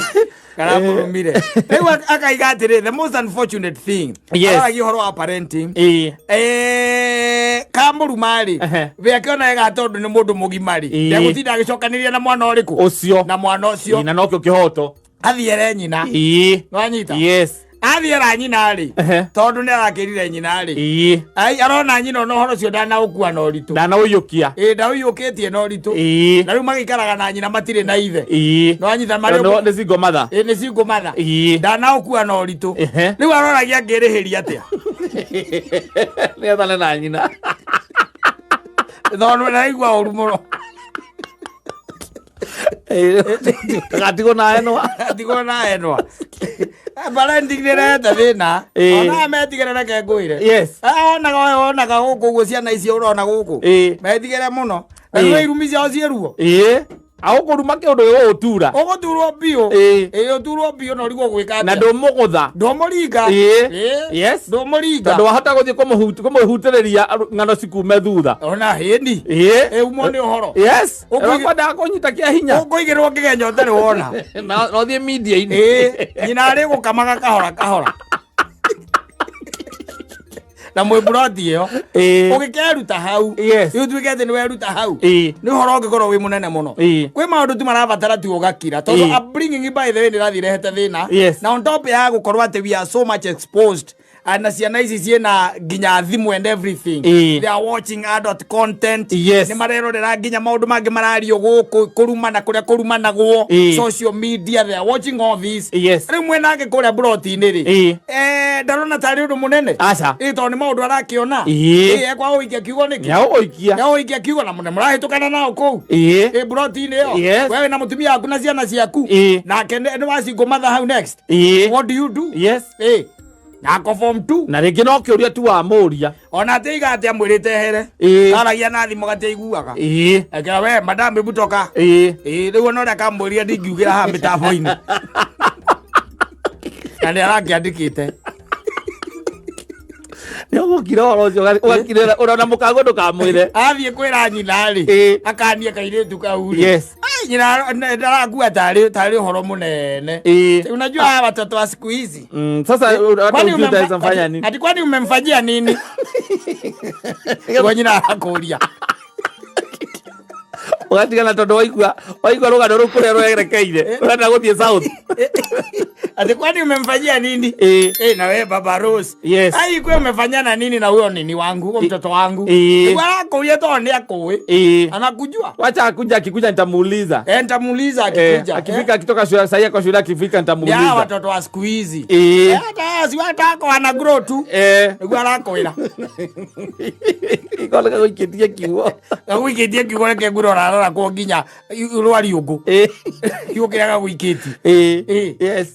karamũrumire. Rĩu akaiga atĩrĩ, the most unfortunate thing. Yes. Araragia ũhoro wa parenting. Ĩĩ. Kamũruma rĩ, Ehe. we akĩona wega tondũ nĩ mũndũ mũgima rĩ, Ĩĩ. ndegũtinda agĩcokanĩria na mwana ũrĩkũ? Ũcio. Na mwana ũcio. Ĩĩ, na nokĩo kĩhoto. Athiĩ ere nyina. Ĩĩ. Nĩwanyita? Yes. Athiĩ era nyina rĩ, Ehe. tondũ nĩ arakĩrire nyina rĩ, Ĩĩ. ai arona nyina ona ũhoro ũcio ndanaũkua na ũritũ. Ndanaũiyũkia. Ĩĩ, ndaũiyũkĩtie na ũritũ. Ĩĩ. Na rĩu magĩikaraga na nyina matirĩ na ithe. Ĩĩ. Nĩwanyita marĩ Tondũ nĩ single mother. Ĩĩ, nĩ single mother. Ĩĩ. Ndanaũkua na ũritũ. Ehe. Rĩu aroragia angĩrĩhĩria atĩa. Nĩ ethane na nyina. Tondũ ndaigua ũru mũno. Ndagatigwo na enwa. Ndigwo na enwa. Parenting nĩ ĩrehete thĩna. Ĩĩ. Ona metigĩre reke ngwĩre. Yes. Onaga onaga gũkũ ũguo ciana icio ũrona gũkũ. Ĩĩ. Metigĩre mũno. Na Ĩĩ. nĩ irumi ciao ciĩ ruo. Ĩĩ. Agũkũruma kĩũndũ gĩgũgũtura. Ũgũturwo biũ. Ĩĩ. Ĩĩ, ũturwo biũ na ũrigwo gwĩka Na atĩa. ndũmũgũtha. Ndũmũringa. Ĩĩ. Ĩĩ. Yes. Ndũmũringa. Tondũ wahota gũthiĩ kũmũhutĩrĩria ng'ano cikume thutha. Ona hĩni. Ĩĩ. Ĩ umwo nĩ ũhoro. Yes. Ũkũigĩ- Ũkwendaga kũnyita kĩa hinya. Ũkũigĩrwo kĩgenyo ũtarĩ wona. Na na ũthiĩ media-inĩ. Ĩĩ, nyina arĩ gũkamaga kahora kahora. Na mwĩ mburoti ĩyo. Ĩĩ. Ũgĩkeruta hau. Yes. Rĩu tuĩke atĩ nĩ weruta hau. Ĩĩ. Nĩ ũhoro ũngĩkorwo wĩ mũnene mũno. Ĩĩ. Kwĩ maũndũ tu marabatara tu ũgakira. Tondũ Ĩĩ. upbringing by the way nĩ ĩrathiĩ ĩrehete thĩna. Yes. Na on top ya gũkorwo atĩ we are so much exposed na ciana ici ciĩna nginya thimũ and everything. Ĩĩ. They are watching adult content. Yes. Nĩ marerorera nginya maũndũ mangĩ marario gũkũ kũrumana kũrĩa kũrumanagwo. Ĩĩ. Social media they are watching all this. Yes. Rĩu mwenake kũrĩa mburoti-inĩ rĩ. Ĩĩ. Ndarona tarĩ ũndũ mũnene. Aca. Ĩĩ, tondũ nĩ maũndũ arakĩona. Ĩĩ. Ĩĩ, ekwaga gũikia kiugo nĩkĩ? Nĩagũgũikia. Nĩagũikia kiugo na mũne mũrahĩtũkana nao kũu. Ĩĩ. Ĩ mburoti-inĩ ĩyo. Yes. We wĩna mũtumia waku na ciana ciaku. Ĩĩ. Nake nĩ wa single mother hau next. Ĩĩ. What do you do? Yes. Ĩĩ. Nako form 2. Na rĩngĩ no kĩũria tu wamũria. Ona atĩiga atĩ amwĩrĩte ehere. Ĩĩ. Aragia na thimũ gatiaiguaga. Ĩĩ. Akĩra we madam hebu toka. Ĩĩ. Ĩĩ, rĩu ona ũrĩa kamũria ndingiugĩra haha mĩtambo-inĩ. Na nĩ arakĩandĩkĩte. Nĩ ũgũkira ũhoro ũcio ũgakirĩra ũrona mũkango ndũkamwĩre. Athiĩ kwĩra nyina rĩ. Ĩĩ. Akania kairĩtu kau rĩ. Yes. Ai, nyina ndarakua tarĩ ũhoro mũnene. Ĩĩ. Unajua hawa watoto wa siku hizi. Sasa hata Kwani ujui utaweza mfanya nini? Ati kwani umemfanyia nini? Kwa nyina arakũria. Ũgatigana tondũ waigua rũgano rũu kũrĩa rwerekeire. Ũrenda gũthiĩ south. Ati kwani umemfanyia nini? Ĩĩ. Na we Baba Rose. Yes. Ai, kwe umefanyana nini na huyo nini wangu, huyo mtoto wangu? Ĩĩ. Niguo arakũria tondũ nĩ akũĩ. Ĩĩ. Anakujua. Wacha akuja, akikuja nitamuuliza. Nitamuuliza akikuja. Akifika akitoka shule sahii ako shule akifika Ya nitamuuliza. watoto wa siku hizi. Ĩĩ. Hata si watako wana grow tu. Niguo arakwĩra. Ikoneka gũikĩtie kiugo. Gagũikĩtie kiugo reke ngwĩre ũrarora kwo nginya rwa riũngũ. Ĩĩ. Kiugo kĩrĩa gagũikĩtie. Ĩĩ. Ĩĩ. Yes.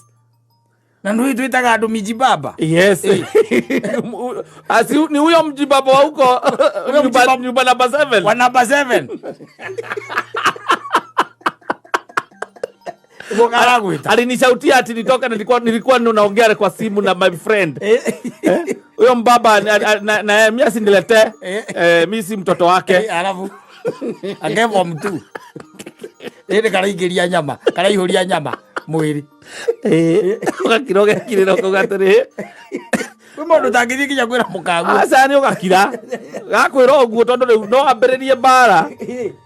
Na nĩ twĩtaga andũ mijibaba. Yes. Asi ni huyo mjibaba wa huko nyumba namba 7. Wa namba 7. Karagwita. Alinishautia ati nitoka, nilikuwa naongea kwa simu na my friend. Huyo mbaba na mimi asiniletee. Mimi si mtoto wake. Alafu akevo mtu. Ĩndĩ karaingĩria nyama, karaihũria nyama mwĩrĩ. Ũgakira ũgekirĩra ũkauga atĩrĩ. Kwĩ mũndũ ũtangĩthiĩ nginya kwĩra mũkaguo. Aca nĩ ũgakira. Gakwĩra ũguo tondũ rĩu no ambĩrĩrie mbara.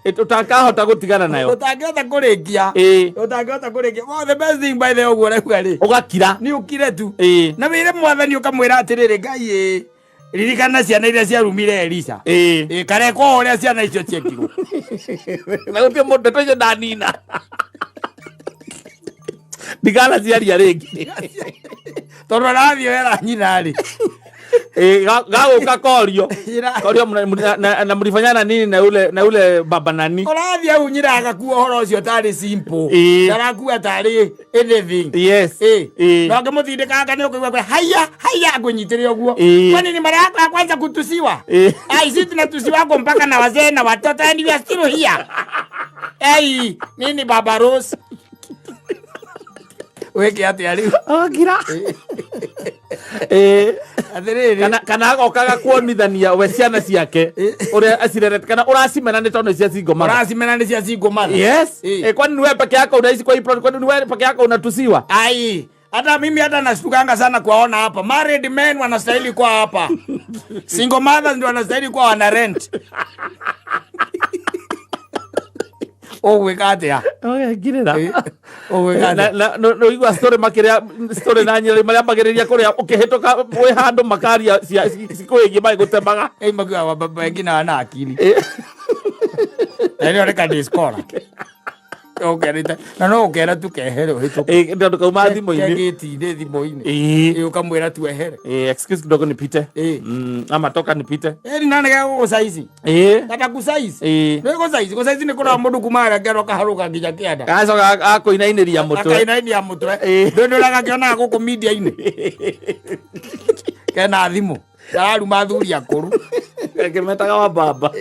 Ũtakahota gũtigana nayo. Ũtangĩhota kũrĩkia. Ũtangĩhota kũrĩkia. Well, the best thing by the way ũguo ũrauga rĩ. Ũgakira. Nĩ ũkire tu. Na wĩre mwathani ũkamwĩra atĩrĩrĩ Ngai ĩ. Ririkana ciana iria ciarumire Elisha. Karekwo o ũrĩa ciana icio ciekirwo. Na gũtirĩ mũndũ ndeto icio ndanina. Ndiganaciaria rĩngĩ. Tondũ arathiĩ wera nyina rĩ. Gagũka korio. Korio na mlifanyana nini na ule baba nani? Ũrathiĩ hau nyina agakua ũhoro ũcio tarĩ simple. Ndarakua tarĩ anything. Yes. Na ũngĩmũtindĩkanga nĩ ũkũigua haya haya ngũnyitĩre ũguo. Kwani ni mara yako ya kwanza kutusiwa? Ai, sisi tunatusiwa kwa mpaka na wazee na watoto and we are still here. Ai, nini Baba Rose? Weke atĩa rĩu? Ũgakira. Atĩrĩrĩ. Kana agokaga kuonithania we ciana ciake uria acirerete kana uracimena nĩ tondũ nĩ cia single mother. Ũracimena nĩ cia single mother. Yes. Eh. Kwani ni wewe peke yako unaishi kwa hii plot? Kwani ni wewe peke yako unatusiwa? Ai, hata mimi hata nashtukanga sana kuwaona hapa. Married men wanastahili kuwa hapa. Single mothers ndio wanastahili kuwa wana rent. Ũgwĩka atĩa? Ngirĩra. Ũgwĩka atĩa? No igua story makiria story na nyĩrĩ marĩa ambagĩrĩria kũrĩa ũkĩhĩtũka wĩ handũ makaria cikwĩgiĩ magĩgũtemaga. Ei, makiuga baba wengine wana akili. Na ĩrĩa nĩ diskora. Ũkerĩte na no ũkera tu kehere ũhĩtũke. Tondũ kauma thimũ-inĩ. Kegĩti-inĩ thimũ-inĩ. Ũkamwĩra tu ehere. Excuse kidogo nipite. Ama toka nipite. Ĩni na nĩge gũgũcaici. Kata gũcaici. Nĩ gũcaici, gũcaici nĩ kũrora mũndũ kuma harĩa kĩoro kaharũka nginya kĩanda. Gacoka akũinainĩria mũtwe. Akainainia mũtwe. Ndũĩ ũrĩa gakĩonaga gũkũ media-inĩ. Kena thimũ. Kararuma athuri akũrũ. Kĩmetaga wa baba.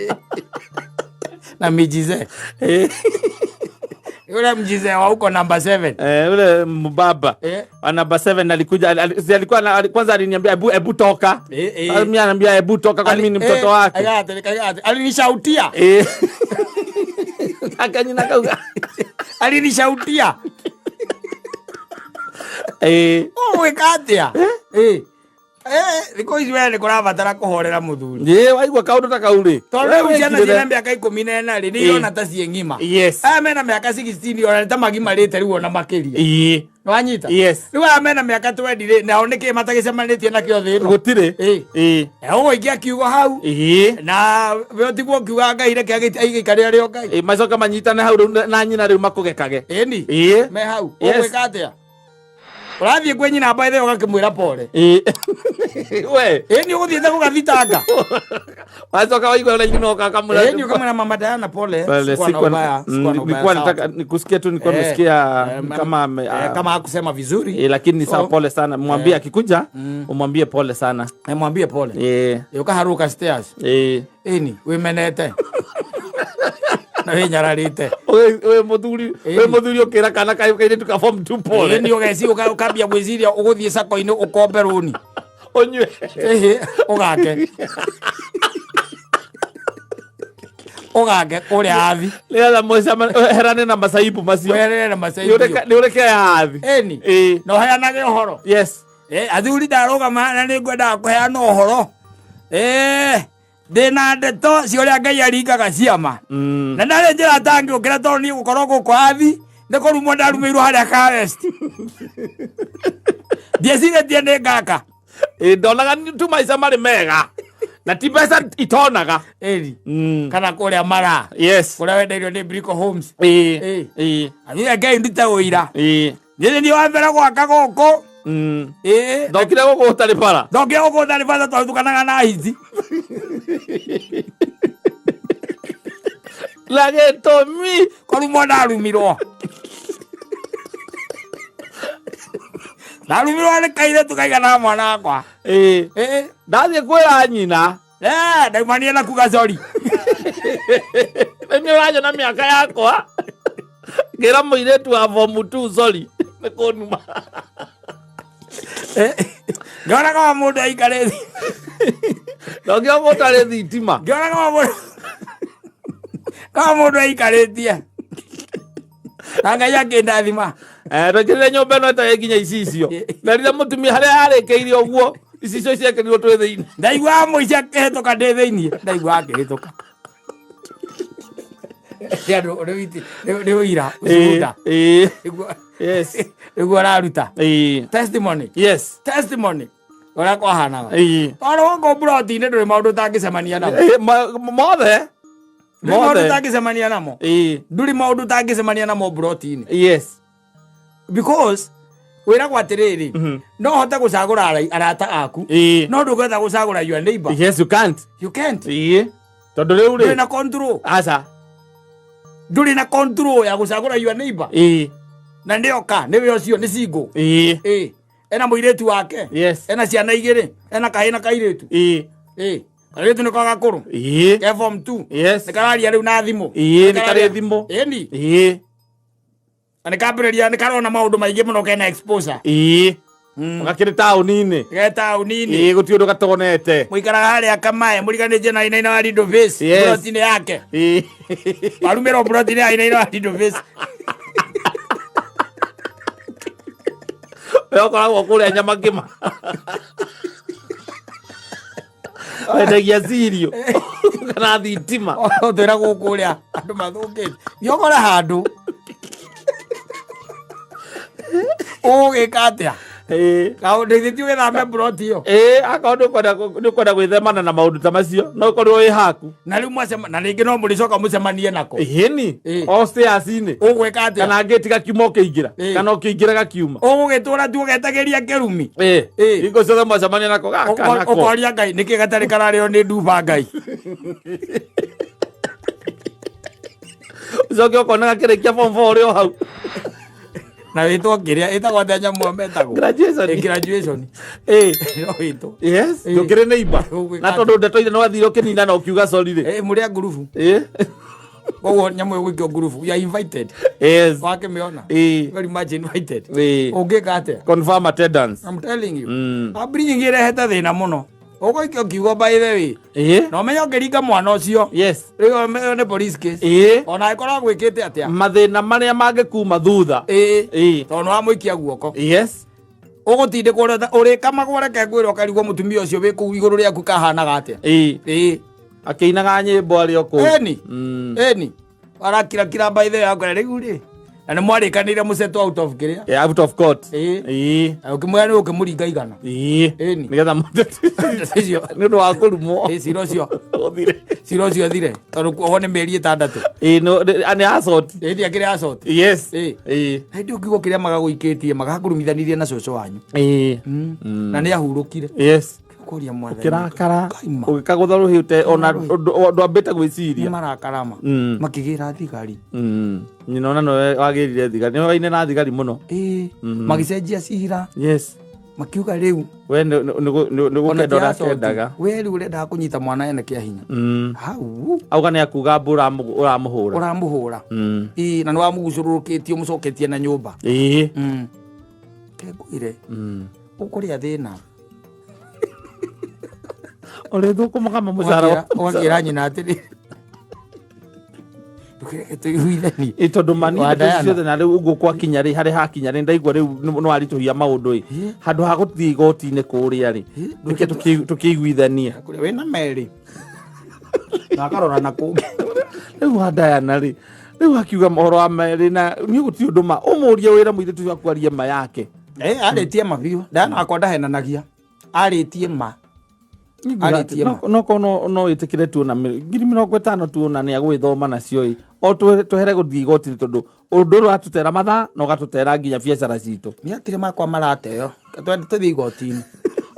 Na mijize. Yule mjize wa huko number 7. Ule mbaba. Wa number 7 alikuja si alikuwa kwanza aliniambia ebu toka. Mimi ananiambia ebu toka kwani mimi ni mtoto wake. Alinishautia. Akanyina kauga. Alinishautia. Ũgwĩka atĩa? Thikũ ici we nĩ kũrabatara kũhorera mũthuri. Waigua kaũndũ ta kau rĩ. Tondũ We rĩu ciana wĩkirĩre. ciĩna mĩaka 14 rĩ, nĩ irona ta ciĩ ng'ima. Yes. Aya mena mĩaka 16 ona nĩ ta magimarĩte rĩu ona makĩria. Nĩwanyita? Yes. Rĩu aya mena mĩaka 20 rĩ, nao nĩkĩ matagĩcemanĩtie nakĩo thĩ ĩno? Gũtirĩ. Ũgũikia kiugo hau. Na we ũtigwo ũkiuga Ngai reke agĩikare arĩ o Ngai. Macoka manyitane hau rĩu na nyina rĩu makũgekage. Ĩni. Me hau. Yes. Ũgwĩka atĩa? Ũrathiĩ kwĩ nyina by the way ũgakĩmwĩra pole. We. Ĩni ũgũthiĩte gũgathitanga. Wacoka waigua ũrĩa nyina oka akamwĩra. Ĩni ũkamwĩra mama Diana pole. Pole, Sikuwa na ubaya, sikuwa na ubaya, nilikuwa sawa. nataka nikusikia tu, nilikuwa nimesikia kama ame, Kama hakusema vizuri. Lakini ni sawa, pole sana. Mwambie akikuja, umwambie pole sana. Mwambie pole. Ũkaharũka stairs. Ĩni, wĩmenete. Na wĩnyararĩte. We mũthuri, we mũthuri ũkĩra kana kairĩtu ka form 2 pole. Ĩni ũgeci ũkambia gwĩciria ũgũthiĩ sako-inĩ ũkombe rũni. Ũnyue. Ĩhĩ, ũgake. Ũgake kũrĩa athi. Nĩgetha herane na masaibu macio. Weherere na masaibu. Nĩ ũreke ya athi. Ĩni. Na ũheanage ũhoro. Yes. Athuri ndarũgama na nĩ ngwendaga kũheana ũhoro. Ndĩna ndeto cia ũrĩa Ngai aringaga ciama. Na ndarĩ njĩra tangĩũkĩra tondũ niĩ gũkorwo gũkũ athi nĩ kũrumwo ndarumĩirwo harĩa ka West. Ndiecirĩtie nĩ ngaka. Ndonaga tu maica marĩ mega. Na ti mbeca itonaga. Ĩni. Kana kũrĩa mara. Yes. Kũrĩa wendeirio nĩ Brico Homes. Athire Ngai ndute ũira. Niĩ nĩ niĩ wa mbere gwaka gũkũ. Ndokire gũkũ ũtarĩ bara. Ndokire gũkũ ũtarĩ bara tondũ tukanaga na hiti. Na gĩtũmi. Kũrumwo ndarumirwo. Ndarumirwo nĩ kairĩtu kaigana mwana wakwa. Ndathiĩ kwĩra nyina. Ndaumania na kuga sorry. Nĩ ũranyona mĩaka yakwa. Ngĩra mũirĩtu wa form 2 sorry. Nĩ kũnuma. Ngĩona kama mũndũ aikarĩte. Ndongĩona mũndũ arĩ thitima. Ngĩona kama mũndũ kama mũndũ aikarĩtie. Na Ngai akĩndathima. Twekĩrire nyũmba ĩno ĩtarĩ nginya icicio. Na rĩrĩa mũtumia harĩa yarĩkĩire ũguo, icicio ciekĩrirwo twĩ thĩinĩ. Ndaiguaga mũici akĩhĩtũka ndĩ thĩinĩ. Ndaiguaga akĩhĩtũka. Nĩ andũ, nĩ ũira, ũcuda. Yes. Nĩguo ũraruta. Testimony. Yes. Testimony. Ũrĩa kwahanaga. Tondũ gũkũ mburoti-inĩ ndũrĩ maũndũ ũtangĩcemania namo. Mothe. Ndũrĩ maũndũ Mothe. ũtangĩcemania namo. Ndũrĩ maũndũ ũtangĩcemania namo mburoti-inĩ. Yes. Because wĩragwo atĩrĩrĩ, no hote gũcagũra arata aku. No ndũngĩhota gũcagũra your neighbor. Yes, you can't. You can't. Tondũ rĩu rĩ. Ndũrĩ na control. Aca. Ndũrĩ na control ya gũcagũra your neighbor. Na nĩoka, nĩwe ũcio, nĩ single. Ena mũirĩtu wake. Yes. Ena ciana igĩrĩ, ena kahĩĩ na kairĩtu. Kairĩtu nĩko gakũrũ. Ke form 2. Yes. Nĩ kararia rĩu na thimũ. Nĩ karĩ thimũ. Ĩni. Na nĩ kambĩrĩria, nĩ karona maũndũ maingĩ mũno kena exposure. Gakĩrĩ taũni-inĩ. Ge taũni-inĩ. Ĩĩ, gũtirĩ ũndũ gatonete. Mũikaraga harĩa Kamae, mũriganĩtie na Wainaina wa Lido Face, Yes. ploti-inĩ yake. Ĩĩ. Warumĩrwo ploti-inĩ ya Wainaina wa Lido Face. We ũkoragwo kũrĩa nyamakĩma. Wendagia cirio kana thitima. Twĩra gũkũ ũrĩa andũ mathũkĩte. Thiĩ ũkore handũ. Ũgũgĩka atĩa? Ĩĩ. Kaũndũ ti ũgĩthame ploti ĩyo. Ĩĩ, akorwo nĩ ũkwenda gwĩthemana na maũndũ ta macio, no ũkorwo wĩ haku. Na rĩu mwacema na rĩngĩ no mũrĩcoka mũcemanie nako. Ĩhĩni, Ĩĩ. o stairs-inĩ. Ũgwĩka atĩa? Kana ngĩti gakiuma ũkĩingĩra, Ĩĩ. kana ũkĩingĩra gakiuma. Ũgũgĩtũra tu ũgetagĩria kĩrumi. Ĩĩ. Ĩĩ. Hingo ciothe mwacemania nako gaka nako. Ũkoria Ngai nĩkĩ gatarĩ kararĩo nĩ nduba Ngai. Ũcoke ũkona gakĩrĩkia form four ũrĩ o hau. Na wĩtwo kĩrĩa ĩtagwo atĩa nyamũ ĩyo metagwo? Graduation. Ĩ, graduation. Ĩĩ. No wĩtwo. Yes, Ĩĩ. ndũkĩrĩ neighbor. Ũgwĩka Na tondũ ndeto ithe nĩ wathire ũkĩnina na ũkiuga sorry rĩ. Ĩ, mũrĩ a ngurubu. Ĩĩ. Koguo nyamũ ĩyo gũikio ngurubu. You are invited. Yes. Wakĩmĩona. Ĩĩ. Very much invited. Ĩĩ. Ũngĩka atĩa? Confirm attendance. I'm telling you. Upbringing ĩrehete thĩna mũno. Ũgũikio kiugo by the way. Ĩĩ. Na ũmenye ũngĩringa mwana ũcio. Yes. Rĩu ĩyo nĩ police case. Ĩĩ. Ona angĩkorwo agwĩkĩte atĩa. Mathĩna marĩa mangĩkuma thutha. Ĩĩ. Ĩĩ. Tondũ nĩwamũikia guoko. Yes. Ũgũtindĩkwo ũrĩkamagwo reke ngwĩre ũkarigwo mũtumia ũcio wĩ kũu igũrũ rĩaku kahanaga atĩa. Ĩĩ. Ĩĩ. Akĩinaga nyĩmbo arĩ o kũu. Ĩni. Ĩni. Arakirakira by the way akwĩra rĩu rĩ. Na nĩ mwarĩkanĩire mũsettle out of kĩrĩa. Yeah, out of court. Ĩĩ. Ĩĩ. Na ũkĩmwĩra nĩ ũkĩmũringa igana. Ĩĩ. Ĩni. Nĩgetha Icio. nĩ ũndũ wa kũrumwo. Ĩĩ cira ũcio. Ũthire. Cira ũcio ũthire. Tondũ kuohwo nĩ mĩeri 6. Ĩĩ, nĩ assault. Ĩĩ ndiakĩrĩ assault. Yes. Ĩĩ. Ĩĩ. Hĩndĩ ũkiugo kĩrĩa magagũikĩtie magakũrumithanirie na cũcũ wanyu. Ĩĩ. Na nĩ ahurũkire. Yes. Kũria mwathani. Kĩrakara. Kaima. Ũgĩkagũtha rũhĩ ũte ona ndwambĩte gwĩciria. Nĩ marakarama. Makĩgĩra thigari. Nyina ona nowe wagĩrire thigari. Nĩwe waine na thigari mũno. Ĩĩ. Magĩcenjia cira. Yes. Makiuga rĩu. We nĩ gũkenda ũrakendaga. We rĩu ũrendaga kũnyita mwana ene kĩa hinya. Hau. Auga nĩ akuga mbu ũramũhũra. Ũramũhũra. Ĩĩ, na nĩ wamũgucũrũrũkĩtie ũmũcoketie na nyũmba. Ĩĩ. Kengwĩre. Ũkũrĩa thĩna. Ũrĩ thũkũmaga mũcara. Ũgakĩra nyina atĩrĩ. Ndũkĩreke tũiguithanie. Ĩ tondũ mani Wa ndeto Diana. ciothe na rĩu ũguo gwakinya rĩ harĩa hakinya rĩ ndaigua rĩu nĩ waritũhia maũndũ ĩ. Handũ ha gũthiĩ igoti-inĩ kũrĩa rĩ. Reke tũkĩiguithanie. Kũrĩa wĩna Mary. Na akarora na kũngĩ. Rĩu wa Diana rĩ. Rĩu akiuga ũhoro wa Mary na niĩ gũtirĩ ũndũ ma ũmũrie wĩra mũirĩtu ũcio akwarie ma yake. Ĩ arĩtie ma biũ. Diana wakwa ndahenanagia. Arĩtie ma. Arĩtie ma. No korwo no wĩtĩkĩre tuona 50,000 tuona nĩ agũgĩthoma nacio ĩ. O twehere gũthiĩ igoti-inĩ tondũ ũndũ ũrĩa ũratũtera mathaa na ũgatũtera nginya biacara citũ. Nĩ atĩrĩ makwa marateo. Twende tũthiĩ igoti-inĩ.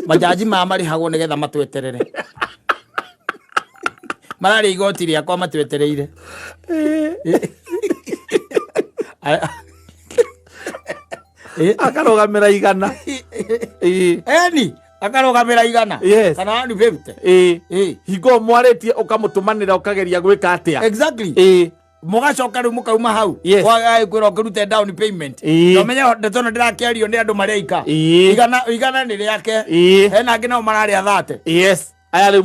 Majaji maya marĩhagwo nĩgetha matweterere. Mararĩa igoti rĩakwa matwetereire. Akarũgamĩra 100. Ĩĩ. Eni, akarũgamĩra 100. Yes. Kana 150. Ĩĩ. Ĩĩ. Hingo mwarĩtie ũkamũtũmanĩra ũkageria gwĩka atĩa. Exactly. Ĩĩ. Mũgacoka rĩu mũkauma hau. Yes. Wagaĩ kwĩra ũkĩrute down payment. Ĩĩ. Na ũmenye ndeto ĩno ndĩrakĩario nĩ andũ mareika. Ĩĩ. Igana nĩ rĩake. Ĩĩ. Hena angĩ nao mararĩa 30. Yes. Aya rĩu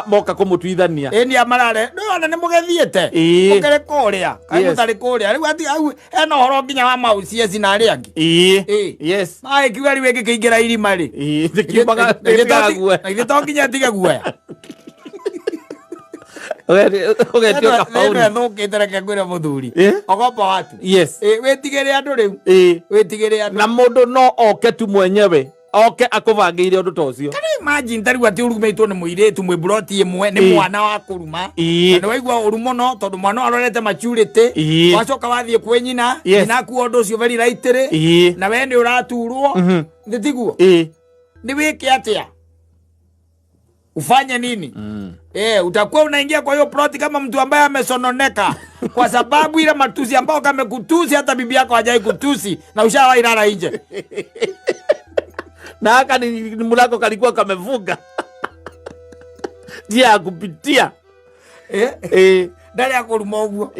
moka kũmũtuithania. Ĩĩ nĩ marare. Rĩu ona nĩ mũgethiĩte. Ĩĩ. Mũkĩrĩ kũrĩa. Kaĩ Yes. mũtarĩ kũrĩa. Rĩu ati au hena ũhoro nginya wa maucieci na arĩa angĩ. Ĩĩ. Ĩĩ. Yes. Magĩkiuga rĩu ĩngĩkĩingĩra irima rĩ. Ĩĩ, ndĩkiumaga, ndĩtigaga guoya. Na ithuĩ to nginya tige guoya. Ũgetio kabaũni. Thĩna ĩthũkĩte reke ngwĩre mũthuri. Ĩĩ. Ogopa watu. Yes. Ĩĩ, wĩtigĩre andũ rĩu. Ĩĩ. Wĩtigĩre andũ. Na mũndũ no oke tu mwenyewe. Oke akũbangĩire ũndũ ta ũcio. Can you imagine ta rĩu atĩ ũrumĩtwo nĩ mũirĩtu mwĩ mburoti ĩmwe nĩ Ĩĩ. mwana wa kũruma. Ĩĩ. Na nĩ waigua ũru mũno tondũ mwana ũyũ arorete maturity. Ĩĩ. Wacoka wathiĩ kwĩ nyina. Yes. Nyina akua ũndũ ũcio very lightly. Ĩĩ. Na we nĩ ũraturwo. Nĩ tiguo? Ĩĩ. Nĩ wĩke atĩa? Ufanye nini? Utakuwa unaingia kwa hiyo plot kama mtu ambaye amesononeka kwa sababu ile matusi ambao kamekutusi hata bibi yako hajai kutusi na ushawahi lala nje. Na haka ni mlango kalikuwa kamefunga. Njia ya kupitia. Ndari ya kũruma ũguo.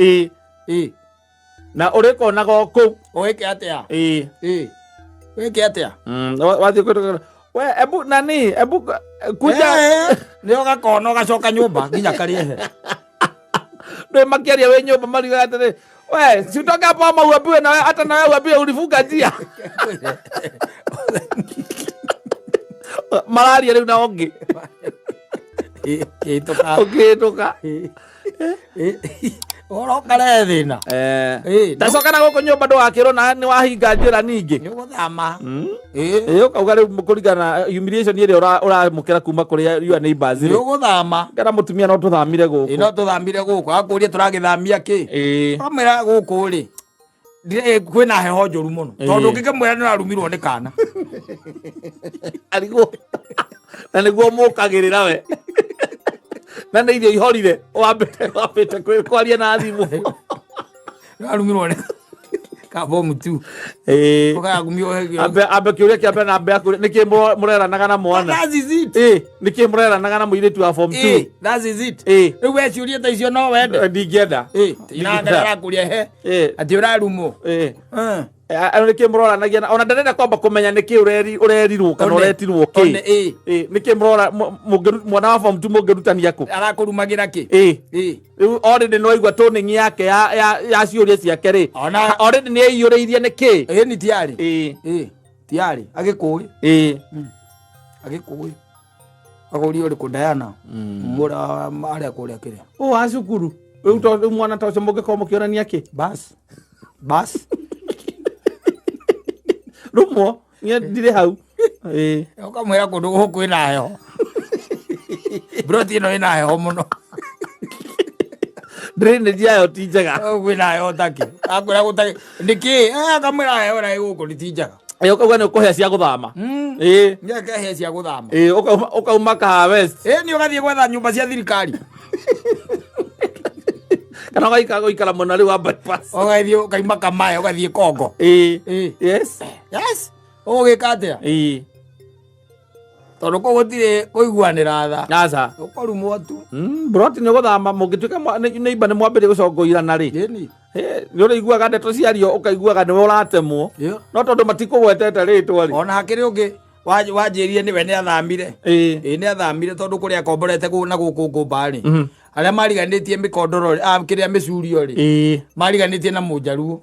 Na ũrĩkonaga o kũu. Ũgĩke atĩa? Wĩke atĩa? Wathiĩ kũndũ we ebu nani ebu kuja. Nĩ ũgakona ũgacoka nyũmba nginya karĩehe. Ndå makiaria wä nyå mba mariugaga atä we si utoke hapo ama uambiwe na wewe hata na wewe uambiwe ulifunga njia mararia rä u na å Kĩhĩtũka. ngä å ka Ũhoro ũkarehe thĩna. Tacoka na gå kå nyå mba ndå gakä rwo na nä wahinga njä ra ningä. Nĩ ũgũthama. Ä å kauga rä u kå ringana na humiliation ä rä a å ramå kä ra kuma kå rä your neighbors Nĩ rĩ ũgũthama. kana må tumia no tå thamire gå Ĩ, no tũthamire gũkũ. Akũria tũragĩthamia kĩ? Ũkamwĩra gũkũ rĩ kwĩna heho njũru mũno. Tondũ ũngĩkĩmwĩra nĩ ũrarumirwo nĩ kana. Arigwo na nĩguo mũkagĩrĩra we na nĩ irio ihorire wambĩte kwaria na thimũ. Nĩ ũrarumirwo nĩ ka form 2. Ũkagumio. Ambe kĩũria kĩa mbere na ambe akũria nĩkĩ mũreranaga na mwana. That is it. Nĩkĩ mũreranaga na mũirĩtu wa form 2? That is it. Rĩu we ciũria ta icio no wende? Ndingĩenda. Inanga arakũria he atĩ ũrarumwo. Nĩkĩ mũroranagia ona ndarenda kwamba kũmenya nĩkĩ ũrerirwo kana ũretirwo kĩ. Nĩkĩ mũrora mwana wa form 2 mũngĩrutania kũ? Arakũrumagĩra kĩ? Rĩu already nĩ waigua toning yake ya ciũria ciake rĩ. Already nĩ aiyũrĩirie nĩ kĩ? Ĩ ni tiarĩ. Tiarĩ agĩkũĩ. Agĩkũĩ. Akũria ũrĩkũ Diana. Mũra arĩa kũrĩa kĩrĩa. Ũ wa cukuru. Rĩu to mwana ta ũcio mũngĩkorwo mũkĩonania kĩ? Bas. Bas. Rũmwo niĩ ndirĩ hau. Ũkamwĩra kũndũ gũkũ kwĩna heho. Broti ĩno ĩna heho mũno. Drainage yayo ti njega. Kwĩna heho takĩ. Akwĩra gũtarĩ nĩkĩ? Akamwĩra heho ĩrĩa ĩ gũkũ nĩ ti njega. Ũkauga nĩ ũkũhĩa cia gũthama. Nĩ hĩa cia gũthama. Ũkauma Kahawa West. Nĩ ũgathiĩ gwetha nyũmba cia thirikari. Kana ũgaikara gũikara mwena rĩu wa bypass. Ũgathiĩ ũkaima Kamae ũgathiĩ Kongo. Yes. Yes. Ũgũgĩka atĩa? Tondũ kũu gũtirĩ kũiguanĩra tha. Aca. Ũkarumwo tu. Broti nĩ ũgũthama mũngĩtuĩka neighbor nĩ mwambĩrĩria gũcongoirana rĩ. Ĩni. Nĩ ũrĩiguaga ndeto ciario ũkaiguaga nĩwe ũratemwo. No tondũ matikũgwetete rĩtwa rĩ. Ona hakĩrĩ ũngĩ wanjĩrire nĩwe nĩ athamire. Nĩ athamire tondũ kũrĩa akomborete na gũkũ ngũmba rĩ. Arĩa mariganĩtie mĩkondoro kĩrĩa mĩcurio rĩ. Mariganĩtie na mũnjaruo.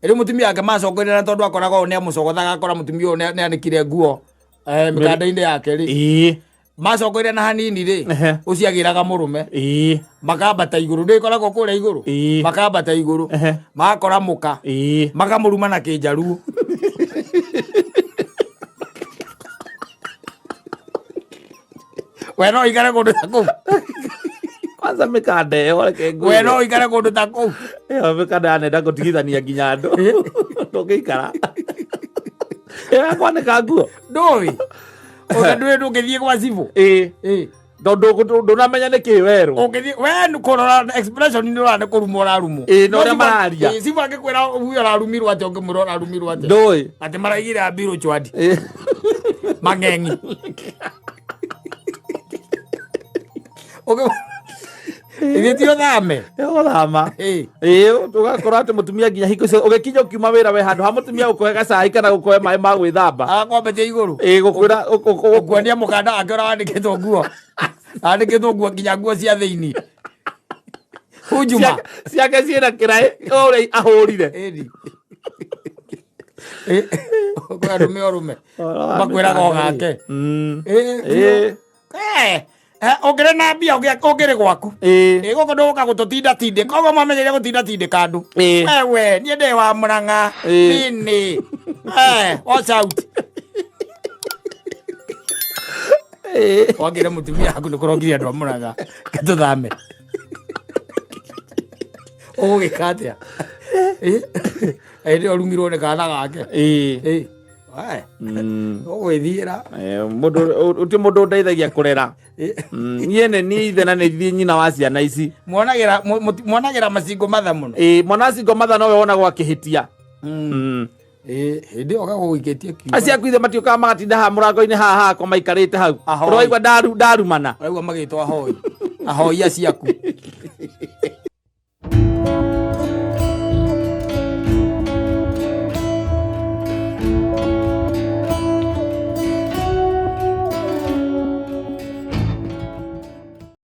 Rĩu mũtumia wake macokorera tondũ akoraga ũyũ nĩ amũcogothaga akora mũtumia ũyũ nĩ anĩkire nguo mĩkanda-inĩ yake rĩ. Macokorera na hanini rĩ ũcio agĩraga mũrũme. Makambata igũrũ nĩ ĩkoragwo kũrĩa igũrũ. Makambata igũrũ. Magakora mũka. Makamũruma na kĩnjaruo. We no ũikare kũndũ ta kũu. Kwanza mĩkanda ĩyo reke ngwĩre. We no ũikare kũndũ ta kũu. Ĩyo mĩkanda yanenda gũtigithania nginya andũ. Ndũngĩikara. Ĩyo ya kwanĩka nguo. Ndũĩ. Ũga ndũĩ ndũngĩthiĩ gwa cibũ. Tondũ ndũnamenya nĩ kĩ werwo. Ũngĩthiĩ we nĩ kũrora expression nĩ ũrona nĩ kũrumwo ũrarumwo. Na ũrĩa mararia. Cibũ angĩkwĩra uge ũrarumirwo atĩa ũngĩmwĩra ũrarumirwo atĩa. Ndũĩ. Atĩ maraigire mbirũ chwadi. Mang'eng'i. Ithuĩ ti ũthame. Ũthama. Ũgakora atĩ mũtumia nginya hingo ciothe ũgĩkinya ũkiuma wĩra we handũ ha mũtumia gũkũhe gacai kana gũkũhe maĩ ma gwĩthamba. Agakwambatia igũrũ. Gũkwĩra Ũkuonia mũkanda wake ũrĩa wandĩkĩtwo nguo. Andĩkĩtwo nguo nginya nguo cia thĩinĩ. Hujuma. Ciake ciĩna kĩraĩ ũrĩa ahũrire. Kwĩ andũ me ũrũme. Makwĩraga o gake. Ũngĩrĩ na mbia ũngĩrĩ gwaku. Gũkũ ndũgũka gũtũtinda tindĩka. Koguo mwamenyeire gũtinda tindĩka andũ. Wewe, niĩ ndĩ wa Murang'a. Nini. Watch out. Wangĩre mũtumia waku nĩ kũrokire andũ a Murang'a. Ke tũthame. Ũgũgĩka atĩa? Hĩndĩ ĩyo ũrumirwo nĩ kana gake. Ũgwĩthiĩra. Mũndũ ũti mũndũ ũndeithagia kũrera. Niĩ nĩ niĩ ithe na nĩ niĩ nyina wa ciana ici. Mwonagĩra macingo matha mũno. Mwana wa cingo matha nowe wonagwo akĩhĩtia. Hĩndĩ ĩyo gagũgũikĩtie kiugo. Acio aku ithe matiũkaga magatinda haha mũrango-inĩ haha hakwa maikarĩte hau. Ahoi. Ũraigua ndarumana. Ũraigua magĩtwo ahoi. Ahoi acio aku.